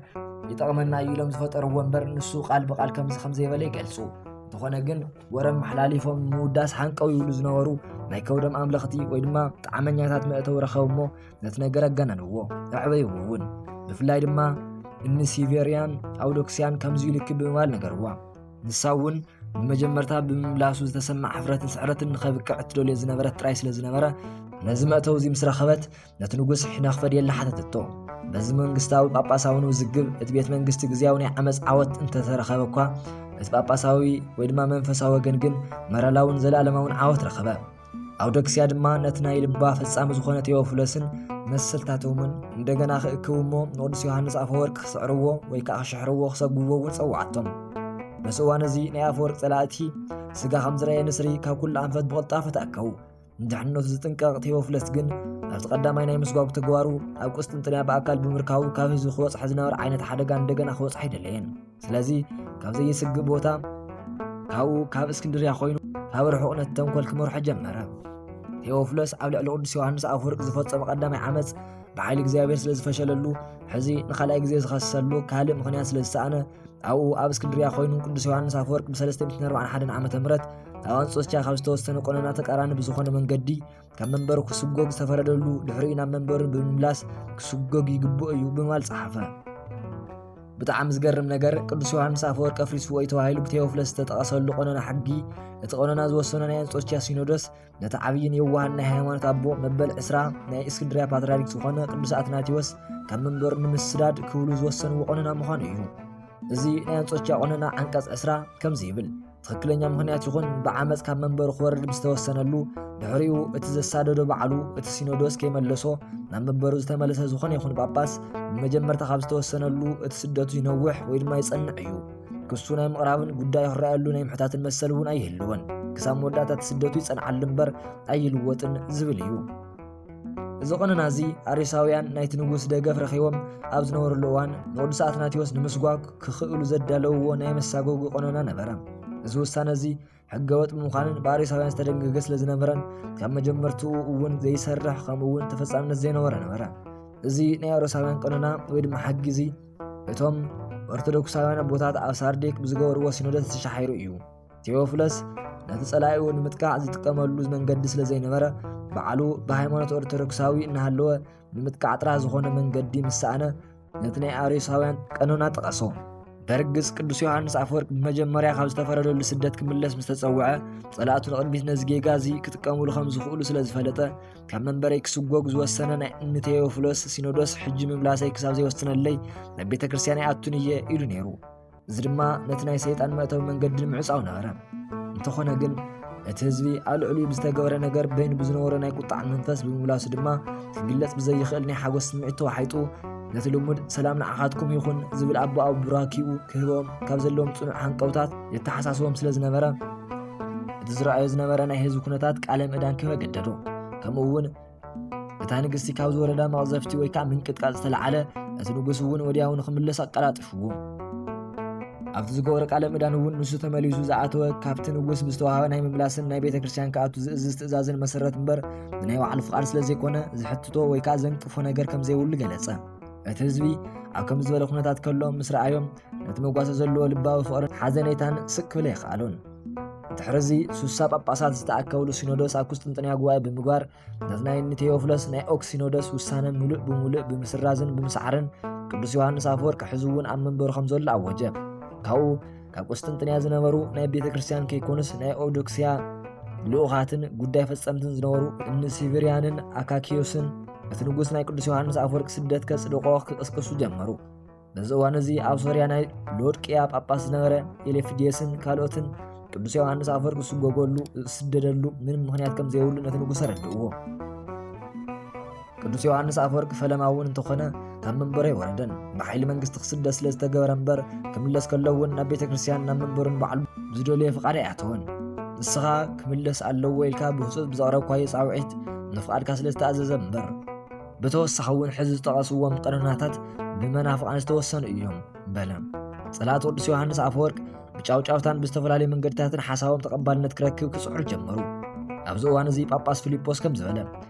ይጠቕመና እዩ ኢሎም ዝፈጠርዎ እምበር ንሱ ቃል ብቃል ከምዚ ከም ዘይበለ ይገልጹ። እንተኾነ ግን ወረ መሓላሊፎም ንምውዳስ ሃንቀው ይብሉ ዝነበሩ ናይ ከብዶም ኣምለኽቲ ወይ ድማ ጣዕመኛታት መእተዊ ረኸቡ እሞ ነቲ ነገር ኣጋነንዎ፣ ኣዕበይዎ እውን። ብፍላይ ድማ እኒ ሲቬርያን ኣውዶክስያን ከምዚ ኢሉኪ ብምባል ነገርዋ። ንሳ እውን ብመጀመርታ ብምምላሱ ዝተሰማዕ ሕፍረትን ስዕረትን ንኸብቅዕ እትደልዮ ዝነበረት ጥራይ ስለ ዝነበረ ነዚ መእተዊ እዚ ምስ ረኸበት ነቲ ንጉስ ሒና ክፈድየላ ሓተተቶ። በዚ መንግስታዊ ጳጳሳውን ውዝግብ እቲ ቤት መንግስቲ ግዜያዊ ናይ ዓመፅ ዓወት እንተተረኸበ እኳ እቲ ጳጳሳዊ ወይ ድማ መንፈሳዊ ወገን ግን መረላውን ዘለኣለማውን ዓወት ረኸበ። ኣውደክስያ ድማ ነቲ ናይ ልባ ፈጻሚ ዝኾነ ቴዎፍሎስን መሰልታቶምን እንደገና ክእክቡ እሞ ንቅዱስ ዮሃንስ ኣፈወርቅ ክስዕርዎ ወይ ከዓ ክሽሕርዎ ክሰጉዎ እውን ጸውዓቶም። በዚ እዋን እዚ ናይ ኣፈወርቅ ጸላእቲ ስጋ ከም ዝረኣየ ንስሪ ካብ ኩሉ ኣንፈት ብቕልጣፈ ተኣከቡ። ንድሕነቱ ዝጥንቀቕ ቴዎፍለስ ግን ኣብቲ ቀዳማይ ናይ ምስጓጉ ተግባሩ ኣብ ቁስጥንጥንያ ብኣካል ብምርካቡ ካብ ህዝቢ ክበጽሖ ዝነበረ ዓይነት ሓደጋ እንደገና ክበጽሖ ኣይደለየን። ስለዚ ካብ ዘይስግእ ቦታ ካብኡ ካብ እስክንድርያ ኮይኑ ካብ ርሑቕ ነቲ ተንኮል ክመርሖ ጀመረ። ቴዎፍለስ ኣብ ልዕሊ ቅዱስ ዮሃንስ ኣፈወርቅ ዝፈጸመ ቀዳማይ ዓመፅ ብሓይሊ እግዚኣብሔር ስለ ዝፈሸለሉ ሕዚ ንኻልኣይ ግዜ ዝኸሰሉ ካልእ ምኽንያት ስለ ዝሰኣነ ኣብኡ ኣብ እስክንድርያ ኮይኑ ቅዱስ ዮሃንስ ኣፈወርቅ ብ341 ዓመተ ምህረት ኣብ ኣንጾኪያ ካብ ዝተወሰነ ቆነና ተቃራኒ ብዝኾነ መንገዲ ካብ መንበሩ ክስጎግ ዝተፈረደሉ ድሕሪኡ ናብ መንበሩ ብምምላስ ክስጎግ ይግብኦ እዩ ብምባል ጸሓፈ። ብጣዕሚ ዝገርም ነገር ቅዱስ ዮሃንስ ኣፈወርቅ ኣፍሪስዎ እዩ ተባሂሉ ብቴዎፍለስ ዝተጠቐሰሉ ቆነና ሕጊ እቲ ቆነና ዝወሰኖ ናይ ኣንጾኪያ ሲኖዶስ ነቲ ዓብይን የዋህን ናይ ሃይማኖት ኣቦ መበል ዕስራ ናይ እስክንድርያ ፓትርያርክ ዝኾነ ቅዱስ ኣትናቴዎስ ካብ መንበሩ ንምስዳድ ክብሉ ዝወሰንዎ ቆነና ምዃኑ እዩ። እዚ ናይ ኣንጾኪያ ቆነና ዓንቀጽ ዕስራ ከምዚ ይብል። ትኽክለኛ ምኽንያት ይኹን ብዓመፅ ካብ መንበሩ ክወርድ ብዝተወሰነሉ ድሕሪኡ እቲ ዘሳደዶ ባዕሉ እቲ ሲኖዶስ ከይመለሶ ናብ መንበሩ ዝተመለሰ ዝኾነ ይኹን ጳጳስ ብመጀመርታ ካብ ዝተወሰነሉ እቲ ስደቱ ይነውሕ ወይ ድማ ይጸንዕ እዩ። ክሱ ናይ ምቕራብን ጉዳዩ ክረኣየሉ ናይ ምሕታትን መሰል እውን ኣይህልዎን። ክሳብ መወዳእታ እቲ ስደቱ ይጸንዓሉ እምበር ኣይልወጥን ዝብል እዩ። እዚ ቆነና እዚ ኣርዮሳውያን ናይቲ ንጉስ ደገፍ ረኺቦም ኣብ ዝነበሩሉ እዋን ንቅዱስ ኣትናቴዎስ ንምስጓግ ክኽእሉ ዘዳለውዎ ናይ መሳጎጊ ቆነና ነበረ። እዚ ውሳነ እዚ ሕገወጥ ብምዃንን ብኣርዮሳውያን ዝተደንገገ ስለ ዝነበረን ካብ መጀመርትኡ እውን ዘይሰርሕ ከምኡ እውን ተፈጻምነት ዘይነበረ ነበረ። እዚ ናይ ኣርዮሳውያን ቆነና ወይ ድማ ሕጊ እዚ እቶም ኦርቶዶክሳውያን ኣቦታት ኣብ ሳርዴክ ብዝገበርዎ ሲኖዶስ ተሻሒሩ እዩ። ቴዎፍለስ ነቲ ጸላኢኡ ንምጥቃዕ ዝጥቀመሉ መንገዲ ስለ ዘይነበረ ባዕሉ ብሃይማኖት ኦርቶዶክሳዊ እናሃለወ ንምጥቃዕ ጥራሕ ዝኾነ መንገዲ ምስ ሰኣነ ነቲ ናይ ኣርዮሳውያን ቀኖና ጠቐሶ። በርግጽ ቅዱስ ዮሃንስ ኣፈወርቅ ብመጀመርያ ካብ ዝተፈረደሉ ስደት ክምለስ ምስ ተጸውዐ ጸላእቱ ንቕድሚት ነዚ ጌጋ እዚ ክጥቀሙሉ ከም ዝኽእሉ ስለ ዝፈለጠ ካብ መንበረይ ክስጎግ ዝወሰነ ናይ እኒ ቴዎፍሎስ ሲኖዶስ ሕጂ ምምላሰይ ክሳብ ዘይወስነለይ ናብ ቤተ ክርስቲያን ኣይኣቱን እየ ኢሉ ነይሩ። እዚ ድማ ነቲ ናይ ሰይጣን መእተዊ መንገዲ ንምዕጻው ነበረ። እንተኾነ ግን እቲ ህዝቢ ኣብ ልዕሊኡ ብዝተገበረ ነገር በይኑ ብዝነበሮ ናይ ቁጣዕ መንፈስ ብምምላሱ ድማ ክግለጽ ብዘይኽእል ናይ ሓጎስ ስምዒት ተዋሒጡ ነቲ ልሙድ ሰላም ንዓኻትኩም ይኹን ዝብል ኣቦኣዊ ቡራኪኡ ክህቦም ካብ ዘለዎም ጽኑዕ ሃንቀውታት የተሓሳስቦም ስለ ዝነበረ እቲ ዝረኣዮ ዝነበረ ናይ ህዝቢ ኩነታት ቃለ ምእዳን ክህበ ገደዶ። ከምኡ እውን እታ ንግስቲ ካብ ዝወረዳ መቕዘፍቲ ወይ ከዓ ምንቅጥቃጥ ዝተለዓለ እቲ ንጉስ እውን ወዲያው ንክምለስ ኣቀላጥፍዎ። ኣብቲ ዝገበረ ቃለ ምእዳን እውን ንሱ ተመሊሱ ዝኣተወ ካብቲ ንጉስ ብዝተዋሃበ ናይ ምምላስን ናይ ቤተ ክርስቲያን ክኣቱ ዝእዝዝ ትእዛዝን መሰረት እምበር ብናይ ባዕሉ ፍቓድ ስለ ዘይኮነ ዝሕትቶ ወይ ከዓ ዘንቅፎ ነገር ከም ዘይብሉ ገለጸ። እቲ ህዝቢ ኣብ ከምዚ ዝበለ ኩነታት ከሎ ምስ ረኣዮም ነቲ መጓሰ ዘለዎ ልባዊ ፍቕርን ሓዘኔታን ስቅ ክብል ኣይከኣሎን። ድሕሪ እዚ ሱሳ ጳጳሳት ዝተኣከብሉ ሲኖዶስ ኣብ ቁስጥንጥንያ ጉባኤ ብምግባር ነቲ ናይ ንቴዎፍሎስ ናይ ኦክሲኖደስ ውሳነ ምሉእ ብምሉእ ብምስራዝን ብምስዓርን ቅዱስ ዮሃንስ ኣፈወርቅ ሕዚ እውን ኣብ መንበሩ ከም ዘሎ ኣወጀ። ካብኡ ካብ ቁስጥንጥንያ ዝነበሩ ናይ ቤተ ክርስቲያን ከይኮኑስ ናይ ኦዶክስያ ልኡኻትን ጉዳይ ፈጸምትን ዝነበሩ እኒ ሲቪርያንን ኣካኪዮስን እቲ ንጉስ ናይ ቅዱስ ዮሃንስ ኣፈወርቅ ስደት ከጽድቆ ክቅስቅሱ ጀመሩ። በዚ እዋን እዚ ኣብ ሶርያ ናይ ሎድቅያ ጳጳስ ዝነበረ ኤሌፍዲየስን ካልኦትን ቅዱስ ዮሃንስ ኣፈወርቅ ዝስጎገሉ ዝስደደሉ ምንም ምኽንያት ከም ዘይብሉ ነቲ ንጉስ ኣረድእዎ። ቅዱስ ዮሃንስ ኣፈወርቅ ፈለማ እውን እንተኾነ ካብ መንበሩ ኣይወረደን። ብሓይሊ መንግስቲ ክስደድ ስለ ዝተገበረ እምበር ክምለስ ከሎ እውን ናብ ቤተ ክርስቲያን ናብ መንበሩን ባዕሉ ብዝደለዮ ፍቓድ ኣይኣተወን። ንስኻ ክምለስ ኣለዎ ኢልካ ብህፁፅ ብዘቕረብኳዮ ፃውዒት ንፍቓድካ ስለ ዝተኣዘዘ እምበር። ብተወሳኺ እውን ሕዚ ዝጠቐስዎም ቀኖናታት ብመናፍቓን ዝተወሰኑ እዮም በለ። ጸላእቲ ቅዱስ ዮሃንስ ኣፈወርቅ ብጫውጫውታን ብዝተፈላለዩ መንገድታትን ሓሳቦም ተቐባልነት ክረክብ ክጽዕሩ ጀመሩ። ኣብዚ እዋን እዚ ጳጳስ ፊልጶስ ከም ዝበለ፣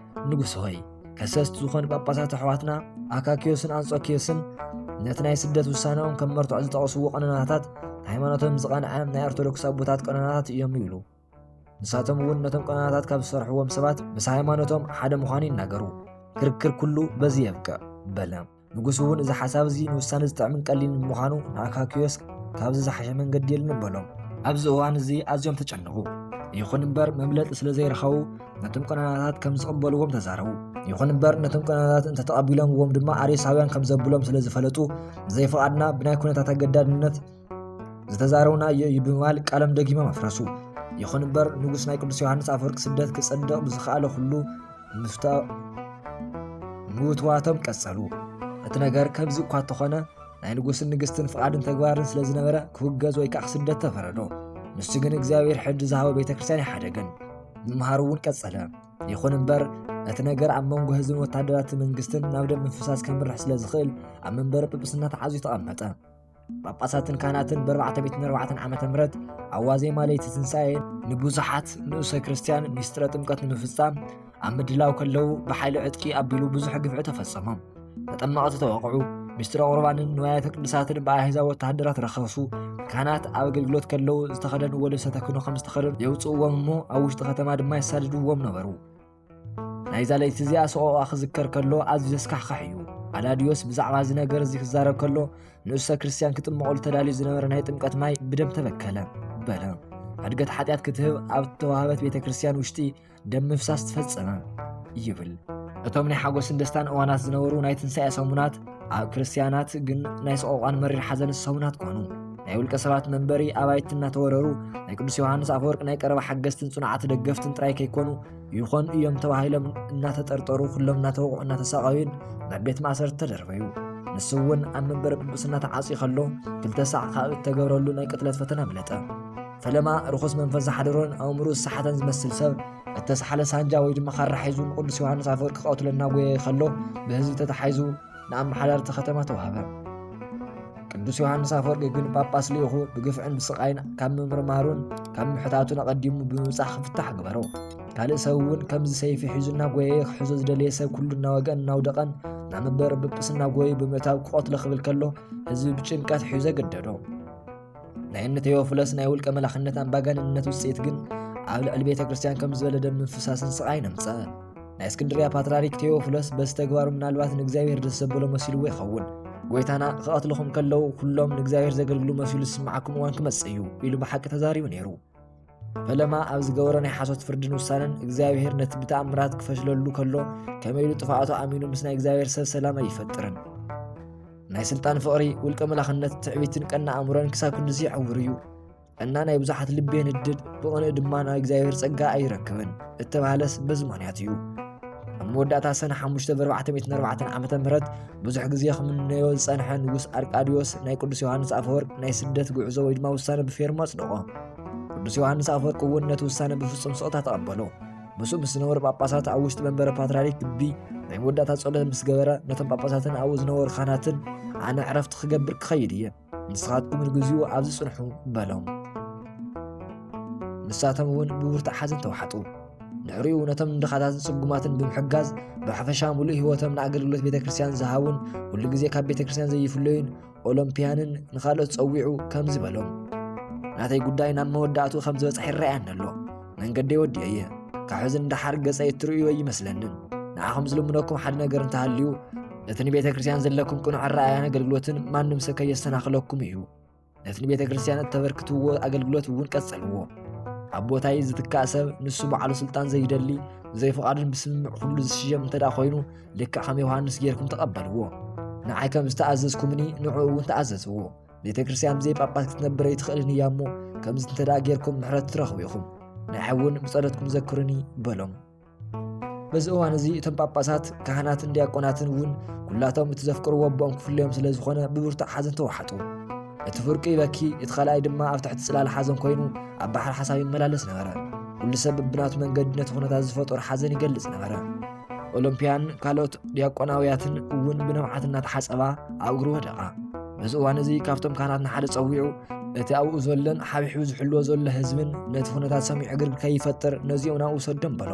ንጉስ ሆይ፣ ከሰስቲ ዝኾኑ ጳጳሳት ኣሕዋትና ኣካኪዮስን ኣንጾኪዮስን ነቲ ናይ ስደት ውሳነኦም ከም መርትዖ ዝጠቐስዎ ቀኖናታት ሃይማኖቶም ዝቐንዐ ናይ ኦርቶዶክስ ኣቦታት ቀኖናታት እዮም ይብሉ። ንሳቶም እውን ነቶም ቀኖናታት ካብ ዝሰርሕዎም ሰባት ምስ ሃይማኖቶም ሓደ ምዃኑ ይናገሩ። ክርክር ኩሉ በዚ የብቅዕ በለ። ንጉስ እውን እዚ ሓሳብ እዚ ንውሳነ ዝጥዕምን ቀሊልን ብምዃኑ ንኣካኪዮስ ካብዚ ዝሓሸ መንገዲ የለን በሎም። ኣብዚ እዋን እዚ ኣዝዮም ተጨነቑ። ይኹን እምበር መምለጢ ስለ ዘይረኸቡ ነቶም ቀኖናታት ከም ዝቕበልዎም ተዛረቡ። ይኹን እምበር ነቶም ቀኖናታት እንተተቐቢሎምዎም ድማ ኣርዮሳውያን ከም ዘብሎም ስለ ዝፈለጡ ብዘይፍቓድና ብናይ ኩነታት ኣገዳድነት ዝተዛረብናዮ እዩ ብምባል ቃሎም ደጊሞም ኣፍረሱ። ይኹን እምበር ንጉስ ናይ ቅዱስ ዮሃንስ ኣፈወርቂ ስደት ክጸድቕ ብዝኸኣለ ኩሉ ምፍታ ምውትዋቶም ቀጸሉ። እቲ ነገር ከምዚ እኳ እንተኾነ ናይ ንጉስን ንግስትን ፍቓድን ተግባርን ስለ ዝነበረ ክውገዝ ወይ ከዓ ክስደድ ተፈረዶ። ንሱ ግን እግዚኣብሔር ሕዲ ዝሃቦ ቤተ ክርስቲያን ኣይሓደገን። ምምሃሩ እውን ቀጸለ። ይኹን እምበር፣ እቲ ነገር ኣብ መንጎ ህዝብን ወታደራት መንግስትን ናብ ደም ምፍሳስ ከምርሕ ስለ ዝኽእል፣ ኣብ መንበረ ጵጵስና ተዓዝዩ ተቐመጠ። ጳጳሳትን ካህናትን ብ404 ዓመተ ምህረት ኣብ ዋዜማ ለይቲ ትንሳኤ ንብዙሓት ንኡሰ ክርስቲያን ሚስጥረ ጥምቀት ንምፍጻም ኣብ ምድላው ከለዉ ብሓይሊ ዕጥቂ ኣቢሉ ብዙሕ ግፍዒ ተፈጸሞም። ተጠመቕቲ ተወቕዑ። ሚስጥረ ቁርባንን ንዋያተ ቅዱሳትን ብኣህዛብ ወተሃደራት ረኸሱ። ካህናት ኣብ ኣገልግሎት ከለዉ ዝተኸደንዎ ልብሰ ተክህኖ ከም ዝተኸደኑ የውፅእዎም እሞ ኣብ ውሽጢ ከተማ ድማ የሳድድዎም ነበሩ። ናይዛ ለይቲ እዚኣ ሰቆቋ ክዝከር ከሎ ኣዝዩ ዘስካሕክሕ እዩ። ኣዳድዮስ ብዛዕባ እዚ ነገር እዚ ክዛረብ ከሎ ንኡሰ ክርስቲያን ክጥመቐሉ ተዳልዩ ዝነበረ ናይ ጥምቀት ማይ ብደም ተበከለ በለ። ሕድገት ሓጢኣት ክትህብ ኣብ ተዋህበት ቤተ ክርስቲያን ውሽጢ ደም ምፍሳስ ተፈጸመ ይብል። እቶም ናይ ሓጎስን ደስታን እዋናት ዝነበሩ ናይ ትንሳኤ ሰሙናት ኣብ ክርስቲያናት ግን ናይ ሰቆቋን መሪር ሓዘን ሰሙናት ኮኑ። ናይ ውልቀ ሰባት መንበሪ ኣባይቲ እናተወረሩ ናይ ቅዱስ ዮሃንስ ኣፈወርቅ ናይ ቀረባ ሓገዝትን ጽኑዓት ደገፍትን ጥራይ ከይኮኑ ይኾን እዮም ተባሂሎም እናተጠርጠሩ ኩሎም እናተወቕዑ እናተሳቐዩን ናብ ቤት ማእሰርቲ ተደርበዩ። ንሱ እውን ኣብ መንበረ ጵጵስና ተዓጽዩ ከሎ ክልተ ሳዕ ካብ እተገብረሉ ናይ ቅትለት ፈተና ኣምለጠ። ፈለማ ርኹስ መንፈስ ዝሓደሮን ኣእምሮ ዝሰሓተን ዝመስል ሰብ እተሰሓለ ሳንጃ ወይ ድማ ካራ ሒዙ ንቅዱስ ዮሃንስ ኣፈወርቅ ክቐትሎ እናጎየየ ከሎ ብህዝቢ ተታሒዙ ንኣመሓዳርቲ ከተማ ተዋህበ። ቅዱስ ዮሃንስ ኣፈወርቂ ግን ጳጳስ ልኢኹ ብግፍዕን ብስቓይን ካብ ምምርማሩን ካብ ምሕታቱን ኣቐዲሙ ብምብጻሕ ክፍታሕ ግበሮ። ካልእ ሰብ እውን ከምዚ ሰይፊ ሒዙ እናጎየየ ክሕዞ ዝደለየ ሰብ ኩሉ እናወግአን እናውደቐን ናብ መንበረ ጵጵስና ጎዩ ብምእታው ክቐትሎ ክብል ከሎ ህዝቢ ብጭንቀት ሒዞ ገደዶ። ናይ እኒ ቴዎፍሎስ ናይ ውልቀ መላኽነት ኣምባገነንነት ውፅኢት ግን ኣብ ልዕሊ ቤተ ክርስቲያን ከም ዝበለ ደም ምፍሳስን ስቓይን ኣምፀ። ናይ እስክንድርያ ፓትርያርክ ቴዎፍሎስ በዚ ተግባሩ ምናልባት ንእግዚኣብሔር ደስ ዘበሎ መሲልዎ ይኸውን። ጎይታና ክቐትልኹም ከለዉ ኩሎም ንእግዚኣብሔር ዘገልግሉ መሲሉ ዝስምዓኩም እዋን ክመጽእ እዩ ኢሉ ብሓቂ ተዛሪቡ ነይሩ። ፈለማ ኣብ ዝገበሮ ናይ ሓሶት ፍርድን ውሳነን እግዚኣብሔር ነቲ ብተኣምራት ክፈሽለሉ ከሎ ከመይ ኢሉ ጥፍኣቱ ኣሚኑ ምስ ናይ እግዚኣብሔር ሰብ ሰላም ኣይፈጥርን። ናይ ስልጣን ፍቕሪ፣ ውልቀ መላኽነት፣ ትዕቢትን ቀና ኣእምሮን ክሳብ ክንድዚ ይዕውር እዩ። ቀና ናይ ብዙሓት ልቢ የንድድ፣ ብቕንኢ ድማ ናይ እግዚኣብሔር ጸጋ ኣይረክብን እተባህለስ በዚ ምኽንያት እዩ። ኣብ መወዳእታ ሰነ ሓሙሽተ ብ ኣርባዕተ ሚእትን ኣርባዕተን ዓመተ ምህረት ብዙሕ ግዜ ክምነዮ ዝጸንሐ ንጉስ ኣርቃድዮስ ናይ ቅዱስ ዮሃንስ ኣፈወርቅ ናይ ስደት ጉዕዞ ወይ ድማ ውሳነ ብፌርማ ኣጽደቖ። ቅዱስ ዮሃንስ ኣፈወርቅ እውን ነቲ ውሳነ ብፍጹም ስቕታ ተቐበሎ። ምስኡ ምስ ዝነበሩ ጳጳሳት ኣብ ውሽጢ መንበረ ፓትርያርክ ግቢ ናይ መወዳእታ ጸሎት ምስ ገበረ ነቶም ጳጳሳትን ኣብኡ ዝነበሩ ካህናትን ኣነ ዕረፍቲ ክገብር ክኸይድ እየ። ንስኻትኩም ንግዚኡ ኣብዚ ጽንሑ በሎም። ንሳቶም እውን ብብርቱዕ ሓዘን ተዋሕጡ። ድሕሪኡ ነቶም ንድኻታትን ጽጉማትን ብምሕጋዝ ብሓፈሻ ምሉእ ህይወቶም ንኣገልግሎት ቤተ ክርስቲያን ዝሃቡን ኩሉ ግዜ ካብ ቤተ ክርስቲያን ዘይፍለዩን ኦሎምፒያንን ንኻልኦት ጸዊዑ ከምዚ በሎም። ናተይ ጉዳይ ናብ መወዳእትኡ ከም ዝበጽሐ ይረኣየኒ ኣሎ። መንገደይ ወዲኤ እየ። ካብ ሕዚ ንደሓር ገጸይ እትርእዩ ኣይመስለንን። ንዓኹም ዝልምነኩም ሓደ ነገር እንተሃልዩ እቲ ንቤተ ክርስቲያን ዘለኩም ቅኑዕ ኣረኣእያን ኣገልግሎትን ማንም ሰብ ከየሰናኽለኩም እዩ። ነቲ ንቤተ ክርስቲያን እተበርክትዎ ኣገልግሎት እውን ቀጸልዎ። ኣብ ቦታይ ዝትካእ ሰብ ንሱ በዓሉ ስልጣን ዘይደሊ ብዘይፍቓዱን ብስምምዕ ኩሉ ዝሽየም እንተ ደኣ ኮይኑ ልክዕ ከም ዮሃንስ ጌርኩም ተቐበልዎ። ንዓይ ከም ዝተኣዘዝኩምኒ ንዕኡ እውን ተኣዘዝዎ። ቤተ ክርስቲያን ብዘይ ጳጳስ ክትነብር ኣይትኽእልን እያ እሞ ከምዚ እንተ ደኣ ጌርኩም ምሕረት ትረኽቡ ኢኹም። ንዓይ እውን ብጸሎትኩም ዘክሩኒ በሎም። በዚ እዋን እዚ እቶም ጳጳሳት፣ ካህናትን ዲያቆናትን እውን ኩላቶም እቲ ዘፍቅርዎ ኣቦኦም ክፍለዮም ስለ ዝኾነ ብብርቱዕ ሓዘን ተዋሕጡ። እቲ ፍርቂ ይበኪ፣ እቲ ካልኣይ ድማ ኣብ ትሕቲ ጽላል ሓዘን ኮይኑ ኣብ ባሕሪ ሓሳብ ይመላለስ ነበረ። ኩሉ ሰብ ብብናቱ መንገዲ ነቲ ኩነታት ዝፈጠሮ ሓዘን ይገልጽ ነበረ። ኦሎምፒያን ካልኦት ዲያቆናውያትን እውን ብንብዓት እናተሓጸባ ኣብ እግሩ ወደቓ። በዚ እዋን እዚ ካብቶም ካህናት ንሓደ ጸዊዑ እቲ ኣብኡ ዘሎን ሓቢሑ ዝሕልዎ ዘሎ ህዝብን ነቲ ኩነታት ሰሚዑ ዕግርግር ከይፈጥር ነዚኦም ናብኡ ሰዶም በሎ።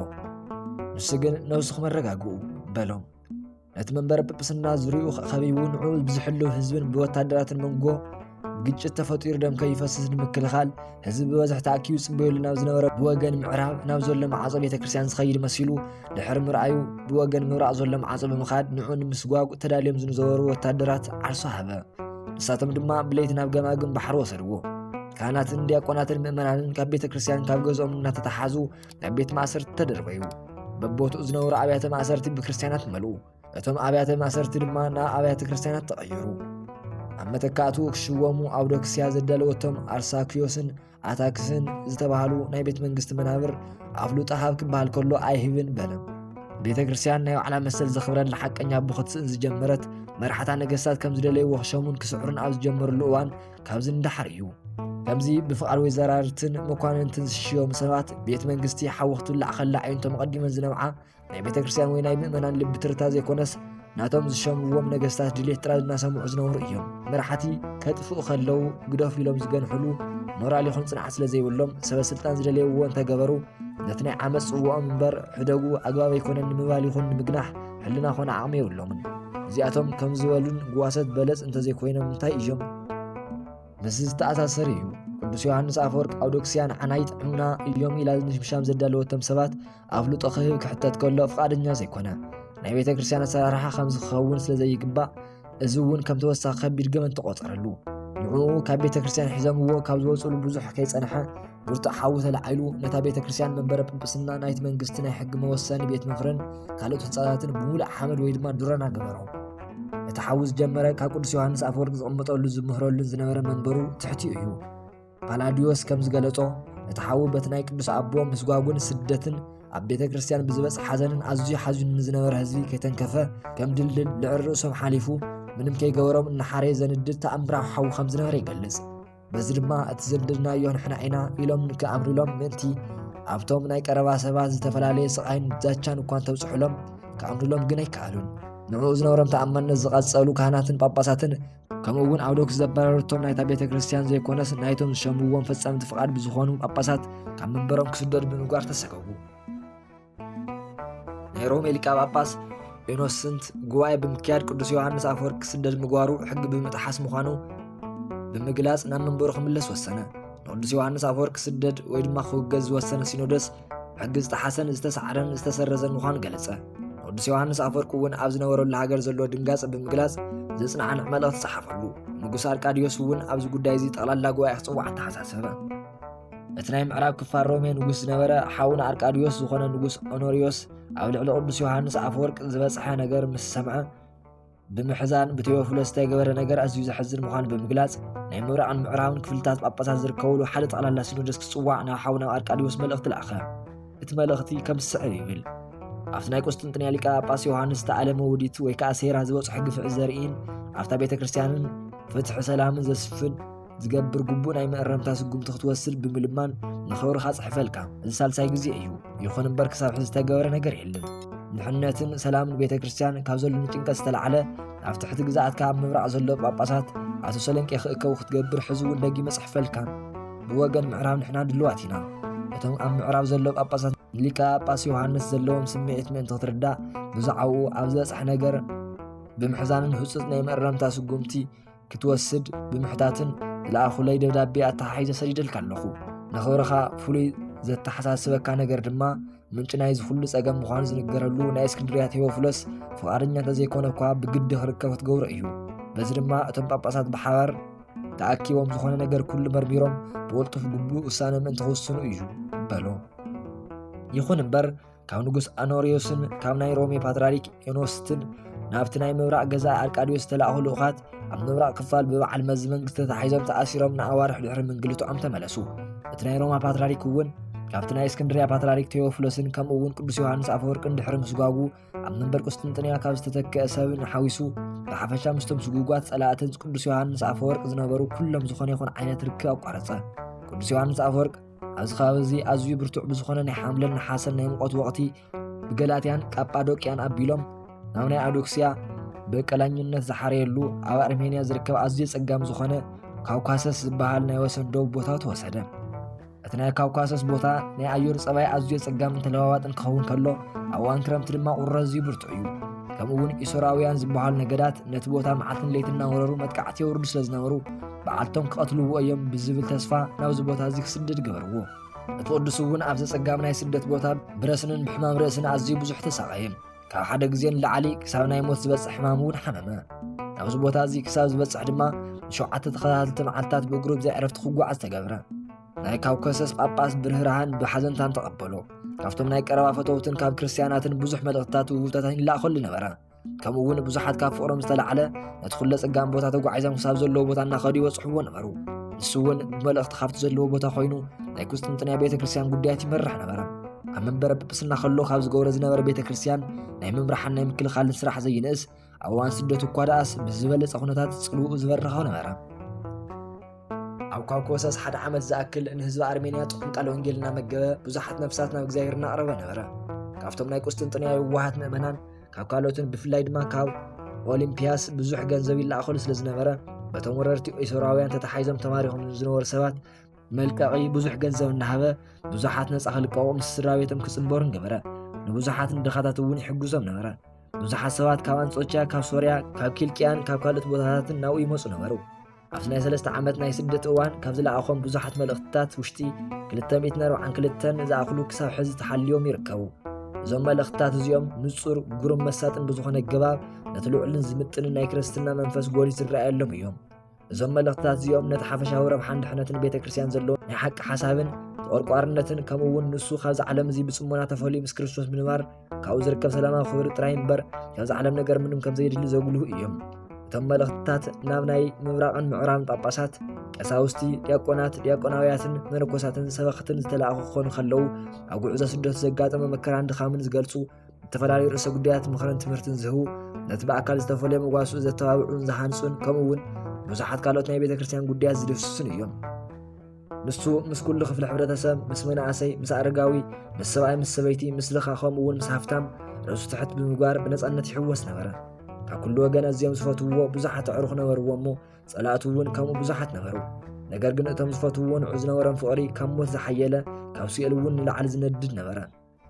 ንሱ ግን ነብስኹም ኣረጋግኡ በሎም። ነቲ መንበረ ጵጵስና ዙሪኡ ከቢቡ ንዕኡ ብዝሕልው ህዝብን ብወታደራትን መንጎ ግጭት ተፈጢሩ ደም ከይፈስስ ንምክልኻል ህዝቢ ብበዝሒ ተኣኪቡ ይጽበየሉ ናብ ዝነበረ ብወገን ምዕራብ ናብ ዘሎ ማዕጾ ቤተ ክርስቲያን ዝኸይድ መሲሉ ድሕሪ ምርኣዩ ብወገን ምብራቕ ዘሎ ማዕጾ ብምኻድ ንዕኡ ንምስጓግ ተዳልዮም ዝነበሩ ወታደራት ዓርሶ ሃበ። ንሳቶም ድማ ብለይቲ ናብ ገማግም ባሕሪ ወሰድዎ። ካህናትን ዲያቆናትን ምእመናንን ካብ ቤተ ክርስቲያን ካብ ገዝኦም እናተተሓዙ ናብ ቤት ማእሰርቲ ተደርበዩ። በቦትኡ ዝነበሩ ኣብያተ ማእሰርቲ ብክርስቲያናት መልኡ። እቶም ኣብያተ ማእሰርቲ ድማ ናብ ኣብያተ ክርስቲያናት ተቐየሩ። ኣብ መተካእትኡ ክሽወሙ ኣውዶክስያ ዘዳለወቶም ኣርሳክዮስን ኣታክስን ዝተባህሉ ናይ ቤት መንግስቲ መናብር ኣፍልጦ ሃብ ክበሃል ከሎ ኣይህብን በለ። ቤተ ክርስቲያን ናይ ባዕላ መሰል ዘኽብረላ ሓቀኛ ኣቦ ክትስእን ዝጀመረት መራሕታ ነገስታት ከም ዝደለይዎ ክሸሙን ክስዕሩን ኣብ ዝጀመርሉ እዋን ካብዚ ንደሓር እዩ። ከምዚ ብፍቓድ ወይዘራርትን መኳንንትን ዝሽየሙ ሰባት ቤት መንግስቲ ሓዊ ክትውላዕ ከላ ኣዒንቶም ኣቐዲመን ዝነብዓ ናይ ቤተ ክርስቲያን ወይ ናይ ምእመናን ልቢ ትርታ ዘይኮነስ ናቶም ዝሸምዎም ነገስታት ድሌት ጥራይ እናሰምዑ ዝነብሩ እዮም። መራሕቲ ከጥፍኡ ከለዉ ግደፉ ኢሎም ዝገንሕሉ ሞራል ይኹን ጽንዓት ስለ ዘይብሎም ሰበ ስልጣን ዝደለይዎ እንተገበሩ ነቲ ናይ ዓመፅ ጽውኦም እምበር ሕደጉ ኣግባብ ኣይኮነን ንምባል ይኹን ንምግናሕ ሕልና ኮነ ዓቕሚ የብሎምን። እዚኣቶም ከም ዝበሉን ግዋሰት በለጽ እንተዘይኮይኖም እንታይ እዮም? ምስዚ ዝተኣሳሰር እዩ። ቅዱስ ዮሃንስ ኣፈወርቅ ኣውዶክስያ ንዓና ይጥዕሙና እዮም ኢላ ንምሽምሻም ዘዳለወቶም ሰባት ኣፍልጦ ክህብ ክሕተት ከሎ ፍቓደኛ ዘይኮነ ናይ ቤተ ክርስቲያን ኣሰራርሓ ከም ዝኸውን ስለ ዘይግባእ እዚ እውን ከም ተወሳኺ ከቢድ ገበን ተቖጸረሉ። ንዕኡ ካብ ቤተ ክርስቲያን ሒዞምዎ ካብ ዝወፅሉ ብዙሕ ከይጸንሐ ብርቱዕ ሓዊ ተላዒሉ ነታ ቤተ ክርስቲያን መንበረ ጵጵስና ናይቲ መንግስቲ ናይ ሕጊ መወሰኒ ቤት ምኽርን ካልኦት ህንፃታትን ብምሉእ ሓመድ ወይ ድማ ዱረና ገበሮ። እቲ ሓዊ ዝጀመረ ካብ ቅዱስ ዮሃንስ ኣፈወርቅ ዝቕመጠሉ ዝምህረሉን ዝነበረ መንበሩ ትሕቲኡ እዩ። ፓላዲዮስ ከም ዝገለጾ እቲ ሓዊ በቲ ናይ ቅዱስ ኣቦ ምስጓጉን ስደትን ኣብ ቤተ ክርስቲያን ብዝበጽሕ ሓዘንን ኣዝዩ ሓዚኑ ንዝነበረ ህዝቢ ከይተንከፈ ከም ድልድል ልዕሊ ርእሶም ሓሊፉ ምንም ከይገበሮም እናሓረየ ዘንድድ ተኣምራዊ ሓዊ ከም ዝነበረ ይገልጽ። በዚ ድማ እቲ ዘንደድናዮ ንሕና ኢና ኢሎም ክኣምኑሎም ምእንቲ ኣብቶም ናይ ቀረባ ሰባት ዝተፈላለየ ስቓይን ዛቻን እኳ እንተብጽሑሎም ክኣምኑሎም ግን ኣይከኣሉን። ንዕኡ ዝነበሮም ተኣማንነት ዝቐጸሉ ካህናትን ጳጳሳትን ከምኡ እውን ኣውዶክስ ዘባረርቶም ናይታ ቤተ ክርስቲያን ዘይኮነስ ናይቶም ዝሸምዎም ፈጸምቲ ፍቓድ ብዝኾኑ ጳጳሳት ካብ መንበሮም ክስደዱ ብምግባር ተሰገጉ። ናይ ሮሜ ሊቀ ጳጳስ ኢኖስንት ጉባኤ ብምክያድ ቅዱስ ዮሃንስ ኣፈወርቅ ክስደድ ምግባሩ ሕጊ ብምጥሓስ ምዃኑ ብምግላጽ ናብ መንበሩ ክምለስ ወሰነ። ንቅዱስ ዮሃንስ ኣፈወርቅ ክስደድ ወይ ድማ ክውገዝ ዝወሰነ ሲኖዶስ ሕጊ ዝጠሓሰን ዝተሳዕረን ዝተሰረዘን ምዃኑ ገለጸ። ንቅዱስ ዮሃንስ ኣፈወርቅ እውን ኣብ ዝነበረሉ ሃገር ዘሎ ድንጋጸ ብምግላጽ ዘጽናዕንዕ መልእኽቲ ጸሓፈሉ። ንጉስ ኣርቃዲዮስ እውን ኣብዚ ጉዳይ እዚ ጠቕላላ ጉባኤ ክጽዋዕ ኣተሓሳሰበ። እቲ ናይ ምዕራብ ክፋል ሮሜ ንጉስ ዝነበረ ሓውና ኣርቃዲዮስ ዝኾነ ንጉስ ኦኖሪዮስ ኣብ ልዕሊ ቅዱስ ዮሃንስ ኣፈወርቅ ዝበጽሐ ነገር ምስ ሰምዐ ብምሕዛን ብቴዎፍሎስ ዝተገበረ ነገር ኣዝዩ ዘሕዝን ምዃኑ ብምግላጽ ናይ ምብራቕን ምዕራብን ክፍልታት ጳጳሳት ዝርከብሉ ሓደ ጠቕላላ ሲኖዶስ ክጽዋዕ ናብ ሓውና ኣርቃዲዮስ መልእኽቲ ለኣኸ። እቲ መልእኽቲ ከም ዝስዕብ ይብል። ኣብቲ ናይ ቁስጥንጥንያ ሊቀ ጳጳስ ዮሃንስ ዝተኣለመ ውዲት ወይ ከዓ ሴራ ዝበጽሖ ግፍዒ ዘርእን ኣብታ ቤተ ክርስቲያንን ፍትሒ ሰላምን ዘስፍን ዝገብር ግቡእ ናይ መእረምታ ስጉምቲ ክትወስድ ብምልማን ንኽብርኻ ጽሕፈልካ። እዚ ሳልሳይ ግዜ እዩ። ይኹን እምበር ክሳብ ሕዚ ዝተገበረ ነገር የለን። ድሕነትን ሰላምን ቤተ ክርስቲያን ካብ ዘሉኒ ጭንቀት ዝተላዕለ ኣብ ትሕቲ ግዝኣትካ ኣብ ምብራቕ ዘሎ ጳጳሳት ኣቶ ሰለንቄ ክእከቡ ክትገብር ሕዚ እውን ደጊመ ጽሕፈልካ። ብወገን ምዕራብ ንሕና ድልዋት ኢና። እቶም ኣብ ምዕራብ ዘሎ ጳጳሳት ንሊቀ ጳጳስ ዮሃንስ ዘለዎም ስምዒት ምእንቲ ክትርዳእ ብዛዕባኡ ኣብ ዝበጽሐ ነገር ብምሕዛንን ህጹጽ ናይ መእረምታ ስጉምቲ ክትወስድ ብምሕታትን ዝለኣኹለይ ደብዳቤ ኣተሓሒዘ ሰዲደልካ ኣለኹ። ንኽብርኻ ፍሉይ ዘተሓሳስበካ ነገር ድማ ምንጪ ናይዚ ኩሉ ጸገም ምዃኑ ዝንገረሉ ናይ እስክንድርያ ቴዎፍሎስ ፍቓደኛ እንተዘይኮነ እኳ ብግዲ ክርከብ ክትገብሮ እዩ። በዚ ድማ እቶም ጳጳሳት ብሓባር ተኣኪቦም ዝኾነ ነገር ኩሉ መርሚሮም ብቕልጡፍ ግቡእ ውሳነ ምእንቲ ክውስኑ እዩ በሎ። ይኹን እምበር ካብ ንጉስ ኣኖሪዮስን ካብ ናይ ሮሜ ፓትርያርክ ኤኖስትን ናብቲ ናይ ምብራቕ ገዛ ኣርቃዲዮስ ዝተላእኹ ልኡኻት ኣብ ምብራቕ ክፋል ብበዓል መዚ መንግስቲ ተታሒዞም ተኣሲሮም ንኣዋርሕ ድሕሪ ምንግልትዖም ተመለሱ። እቲ ናይ ሮማ ፓትርያርክ እውን ካብቲ ናይ እስክንድርያ ፓትርያርክ ቴዎፍሎስን ከምኡ እውን ቅዱስ ዮሃንስ ኣፈወርቅን ድሕሪ ምስጓጉ ኣብ መንበር ቁስጥንጥንያ ካብ ዝተተክአ ሰብን ሓዊሱ ብሓፈሻ ምስቶም ስጉጓት ጸላእትን ቅዱስ ዮሃንስ ኣፈወርቅ ዝነበሩ ኩሎም ዝኾነ ይኹን ዓይነት ርክብ ኣቋረጸ። ቅዱስ ዮሃንስ ኣፈወርቅ ኣብዚ ከባቢ እዚ ኣዝዩ ብርቱዕ ብዝኾነ ናይ ሓምለን ነሓሰን ናይ ሙቐት ወቕቲ ብገላትያን ቃጳዶቅያን ኣቢሎም ናብ ናይ ኣዶክስያ ብቀላኝነት ዝሓረየሉ ኣብ ኣርሜንያ ዝርከብ ኣዝዩ ጸጋም ዝኾነ ካውካሰስ ዝበሃል ናይ ወሰን ዶብ ቦታ ተወሰደ። እቲ ናይ ካውካሰስ ቦታ ናይ ኣየሩ ጸባይ ኣዝዩ ጸጋምን ተለዋዋጥን ክኸውን ከሎ ኣብ እዋን ክረምቲ ድማ ቁሪ ኣዝዩ ብርቱዕ እዩ። ከምኡ እውን ኢሶራውያን ዝበሃሉ ነገዳት ነቲ ቦታ መዓልትን ለይትን እናወረሩ መጥቃዕቲ የውርዱ ስለ ዝነበሩ በዓልቶም ክቐትልዎ እዮም ብዝብል ተስፋ ናብዚ ቦታ እዚ ክስደድ ገበርዎ። እቲ ቅዱስ እውን ኣብዚ ጸጋም ናይ ስደት ቦታ ብረስንን ብሕማም ርእስን ኣዝዩ ብዙሕ ተሳቐየ። ካብ ሓደ ግዜ ንላዕሊ ክሳብ ናይ ሞት ዝበጽሕ ሕማም እውን ሓመመ። ናብዚ ቦታ እዚ ክሳብ ዝበጽሕ ድማ ንሸውዓተ ተኸታተልቲ መዓልታት ብእግሩ ብዘይ ዕረፍቲ ክጓዓዝ ተገብረ። ናይ ካውከሰስ ጳጳስ ብርህራሃን ብሓዘንታን ተቐበሎ። ካብቶም ናይ ቀረባ ፈተውትን ካብ ክርስትያናትን ብዙሕ መልእኽትታት ውህብታትን ይላእኸሉ ነበረ። ከምኡ እውን ብዙሓት ካብ ፍቕሮም ዝተላዕለ ነቲ ኩለ ጸጋም ቦታ ተጓዒዞም ክሳብ ዘለዎ ቦታ እናኸዱ ይበጽሕዎ ነበሩ። ንሱ እውን ብመልእኽቲ ካብቲ ዘለዎ ቦታ ኮይኑ ናይ ቁስጥንጥንያ ቤተ ክርስቲያን ጉዳያት ይመርሕ ነበረ። ኣብ መንበረ ጵጵስና ከሎ ካብ ዝገብሮ ዝነበረ ቤተ ክርስቲያን ናይ ምምራሕን ናይ ምክልኻልን ስራሕ ዘይንእስ ኣብ እዋን ስደቱ እኳ ደኣስ ብዝበለጸ ኩነታት ጽልውኡ ዝበረኸ ነበረ። ኣብ ካውኮሰስ ሓደ ዓመት ዝኣክል ንህዝቢ ኣርሜንያ ጥዑም ቃል ወንጌል እናመገበ ብዙሓት ነፍሳት ናብ እግዚኣብሔር እናቕረበ ነበረ። ካብቶም ናይ ቁስጥንጥንያ የዋሃት ምእመናን ካብ ካልኦትን ብፍላይ ድማ ካብ ኦሊምፒያስ ብዙሕ ገንዘብ ይለኣኸሉ ስለ ዝነበረ በቶም ወረርቲ ኢሶራውያን ተታሓይዞም ተማሪኾም ዝነበሩ ሰባት መልቀቒ ብዙሕ ገንዘብ እናሃበ ብዙሓት ነፃ ክልቀቑ ምስ ስድራ ቤቶም ክፅንበሩን ገበረ። ንብዙሓት ንድኻታት እውን ይሕግዞም ነበረ። ብዙሓት ሰባት ካብ ኣንጾኪያ፣ ካብ ሶርያ፣ ካብ ኪልቅያን ካብ ካልኦት ቦታታትን ናብኡ ይመጹ ነበሩ። ኣብቲ ናይ ሰለስተ ዓመት ናይ ስደት እዋን ካብ ዝለኣኾም ብዙሓት መልእኽትታት ውሽጢ ክልተ ሚእትን ኣርባዓን ክልተን ዝኣኽሉ ክሳብ ሕዚ ተሓልዮም ይርከቡ። እዞም መልእኽትታት እዚኦም ንጹር፣ ግሩም መሳጥን ብዝኾነ ኣገባብ ነቲ ልዑልን ዝምጥንን ናይ ክርስትና መንፈስ ጎሊሁ ዝረኣየሎም እዮም። እዞም መልእኽትታት እዚኦም ነቲ ሓፈሻዊ ረብሓን ድሕነትን ቤተ ክርስቲያን ዘለዎ ናይ ሓቂ ሓሳብን ተቖርቋርነትን ከምኡ እውን ንሱ ካብዚ ዓለም እዚ ብጽሞና ተፈልዩ ምስ ክርስቶስ ምንባር ካብኡ ዝርከብ ሰላማዊ ክብሪ ጥራይ እምበር ካብዚ ዓለም ነገር ምንም ከም ዘየድሊ ዘጉልሁ እዮም። እቶም መልእኽትታት ናብ ናይ ምብራቕን ምዕራብን ጳጳሳት፣ ቀሳውስቲ፣ ዲያቆናት፣ ዲያቆናውያትን መነኮሳትን ሰበኽትን ዝተላእኹ ክኾኑ ከለዉ ኣብ ጉዕዞ ስደቱ ዘጋጠመ መከራን ድኻምን ዝገልጹ ዝተፈላለዩ ርእሰ ጉዳያት ምኽርን ትምህርትን ዝህቡ ነቲ ብኣካል ዝተፈልየ መጓስኡ ዘተባብዑን ዝሃንጹን ከምኡ እውን ብዙሓት ካልኦት ናይ ቤተ ክርስቲያን ጉዳያት ዝድህስሱን እዮም። ንሱ ምስ ኩሉ ክፍሊ ሕብረተሰብ፣ ምስ መናእሰይ፣ ምስ ኣረጋዊ፣ ምስ ሰብኣይ፣ ምስ ሰበይቲ፣ ምስ ድኻ ከምኡ እውን ምስ ሃፍታም ርእሱ ትሕት ብምግባር ብነጻነት ይሕወስ ነበረ። ካብ ኩሉ ወገን ኣዝዮም ዝፈትውዎ ብዙሓት ኣዕሩኽ ነበርዎ እሞ ጸላእቱ እውን ከምኡ ብዙሓት ነበሩ። ነገር ግን እቶም ዝፈትውዎ ንዑ ዝነበሮም ፍቕሪ ካብ ሞት ዝሓየለ ካብ ሲኦል እውን ንላዕሊ ዝነድድ ነበረ።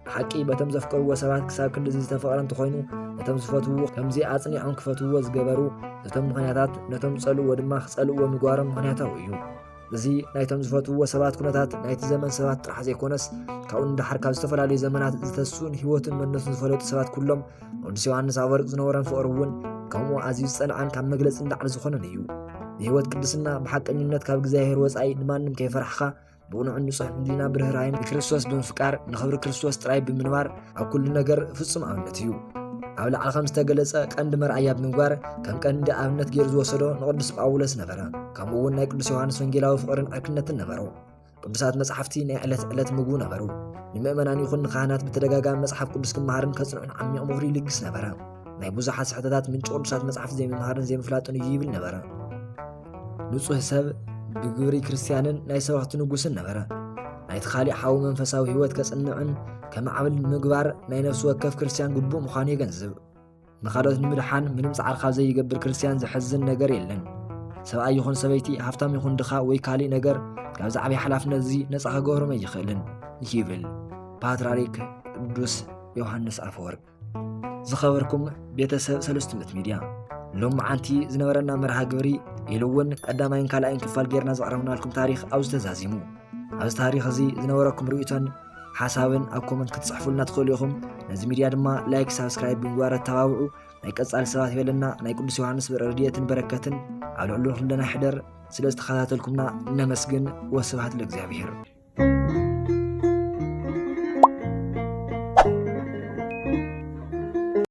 ብሓቂ በቶም ዘፍቀርዎ ሰባት ክሳብ ክንድዚ ዝተፈቕረ እንተኾይኑ ነቶም ዝፈትውዎ ከምዚ ኣጽኒዖም ክፈትውዎ ዝገበሩ ነቶም ምኽንያታት ነቶም ዝጸልእዎ ድማ ክጸልእዎ ምግባሮም ምኽንያታዊ እዩ። እዚ ናይቶም ዝፈትውዎ ሰባት ኩነታት ናይቲ ዘመን ሰባት ጥራሕ ዘይኮነስ ካብኡ ንደሓር ካብ ዝተፈላለዩ ዘመናት ዝተስኡን ህይወቱን መንነቱን ዝፈለጡ ሰባት ኩሎም ንቅዱስ ዮሃንስ ኣፈወርቅ ዝነበሮን ፍቕሪ እውን ከምኡ ኣዝዩ ዝጸንዓን ካብ መግለጺ ንላዕሊ ዝኾነን እዩ። ንህይወት ቅድስና ብሓቀኝነት ካብ እግዚኣብሔር ወጻኢ ንማንም ከይፈራሕኻ ብቕኑዕን ንጹሕ ህሊና ብርህራይን ንክርስቶስ ብምፍቃር ንኽብሪ ክርስቶስ ጥራይ ብምንባር ኣብ ኩሉ ነገር ፍጹም ኣብነት እዩ። ኣብ ላዕሊ ከም ዝተገለጸ ቀንዲ መርኣያ ብምግባር ከም ቀንዲ ኣብነት ገይሩ ዝወሰዶ ንቅዱስ ጳውሎስ ነበረ። ከምኡ እውን ናይ ቅዱስ ዮሃንስ ወንጌላዊ ፍቕርን ዕርክነትን ነበሮ። ቅዱሳት መጻሕፍቲ ናይ ዕለት ዕለት ምግቡ ነበሩ። ንምእመናን ይኹን ንካህናት ብተደጋጋሚ መጽሓፍ ቅዱስ ክመሃርን ከጽንዑን ዓሚቕ ምኽሪ ይልግስ ነበረ። ናይ ብዙሓት ስሕተታት ምንጪ ቅዱሳት መጻሕፍቲ ዘይምምሃርን ዘይምፍላጥን እዩ ይብል ነበረ። ንጹህ ሰብ ብግብሪ ክርስትያንን ናይ ሰበኽቲ ንጉስን ነበረ። ናይቲ ካሊእ ሓው መንፈሳዊ ህይወት ከጽንዕን ከማዕብል ምግባር ናይ ነፍሲ ወከፍ ክርስትያን ግቡእ ምዃኑ የገንዝብ። ንኻልኦት ንምድሓን ምንም ጻዕሪ ካብ ዘይገብር ክርስትያን ዘሕዝን ነገር የለን። ሰብኣይ ይኹን ሰበይቲ፣ ሃፍታም ይኹን ድኻ ወይ ካሊእ ነገር ካብዚ ዓብዪ ሓላፍነት እዚ ነጻ ክገብሮም ኣይኽእልን ይብል ፓትርያርክ ቅዱስ ዮሃንስ ኣፈወርቅ። ዝኸበርኩም ቤተሰብ ሰለስቱ ምእቲ ሚድያ፣ ሎሚ መዓንቲ ዝነበረና መርሃ ግብሪ ኢሉ እውን ቀዳማይን ካልኣይን ክፋል ጌርና ዘቕረብናልኩም ታሪኽ ኣብዚ ተዛዚሙ። ኣብዚ ታሪኽ እዚ ዝነበረኩም ርእይቶን ሓሳብን ኣብ ኮመንት ክትጽሕፉልና ትኽእሉ ኢኹም። ነዚ ሚድያ ድማ ላይክ፣ ሳብስክራይብ ብምግባር ኣተባብዑ። ናይ ቀጻሊ ሰባት ይበለና። ናይ ቅዱስ ዮሃንስ ረድኤትን በረከትን ኣብ ልዕሊ ኩልና ይሕደር። ስለ ዝተኸታተልኩምና ነመስግን። ወስብሐት ለእግዚኣብሔር።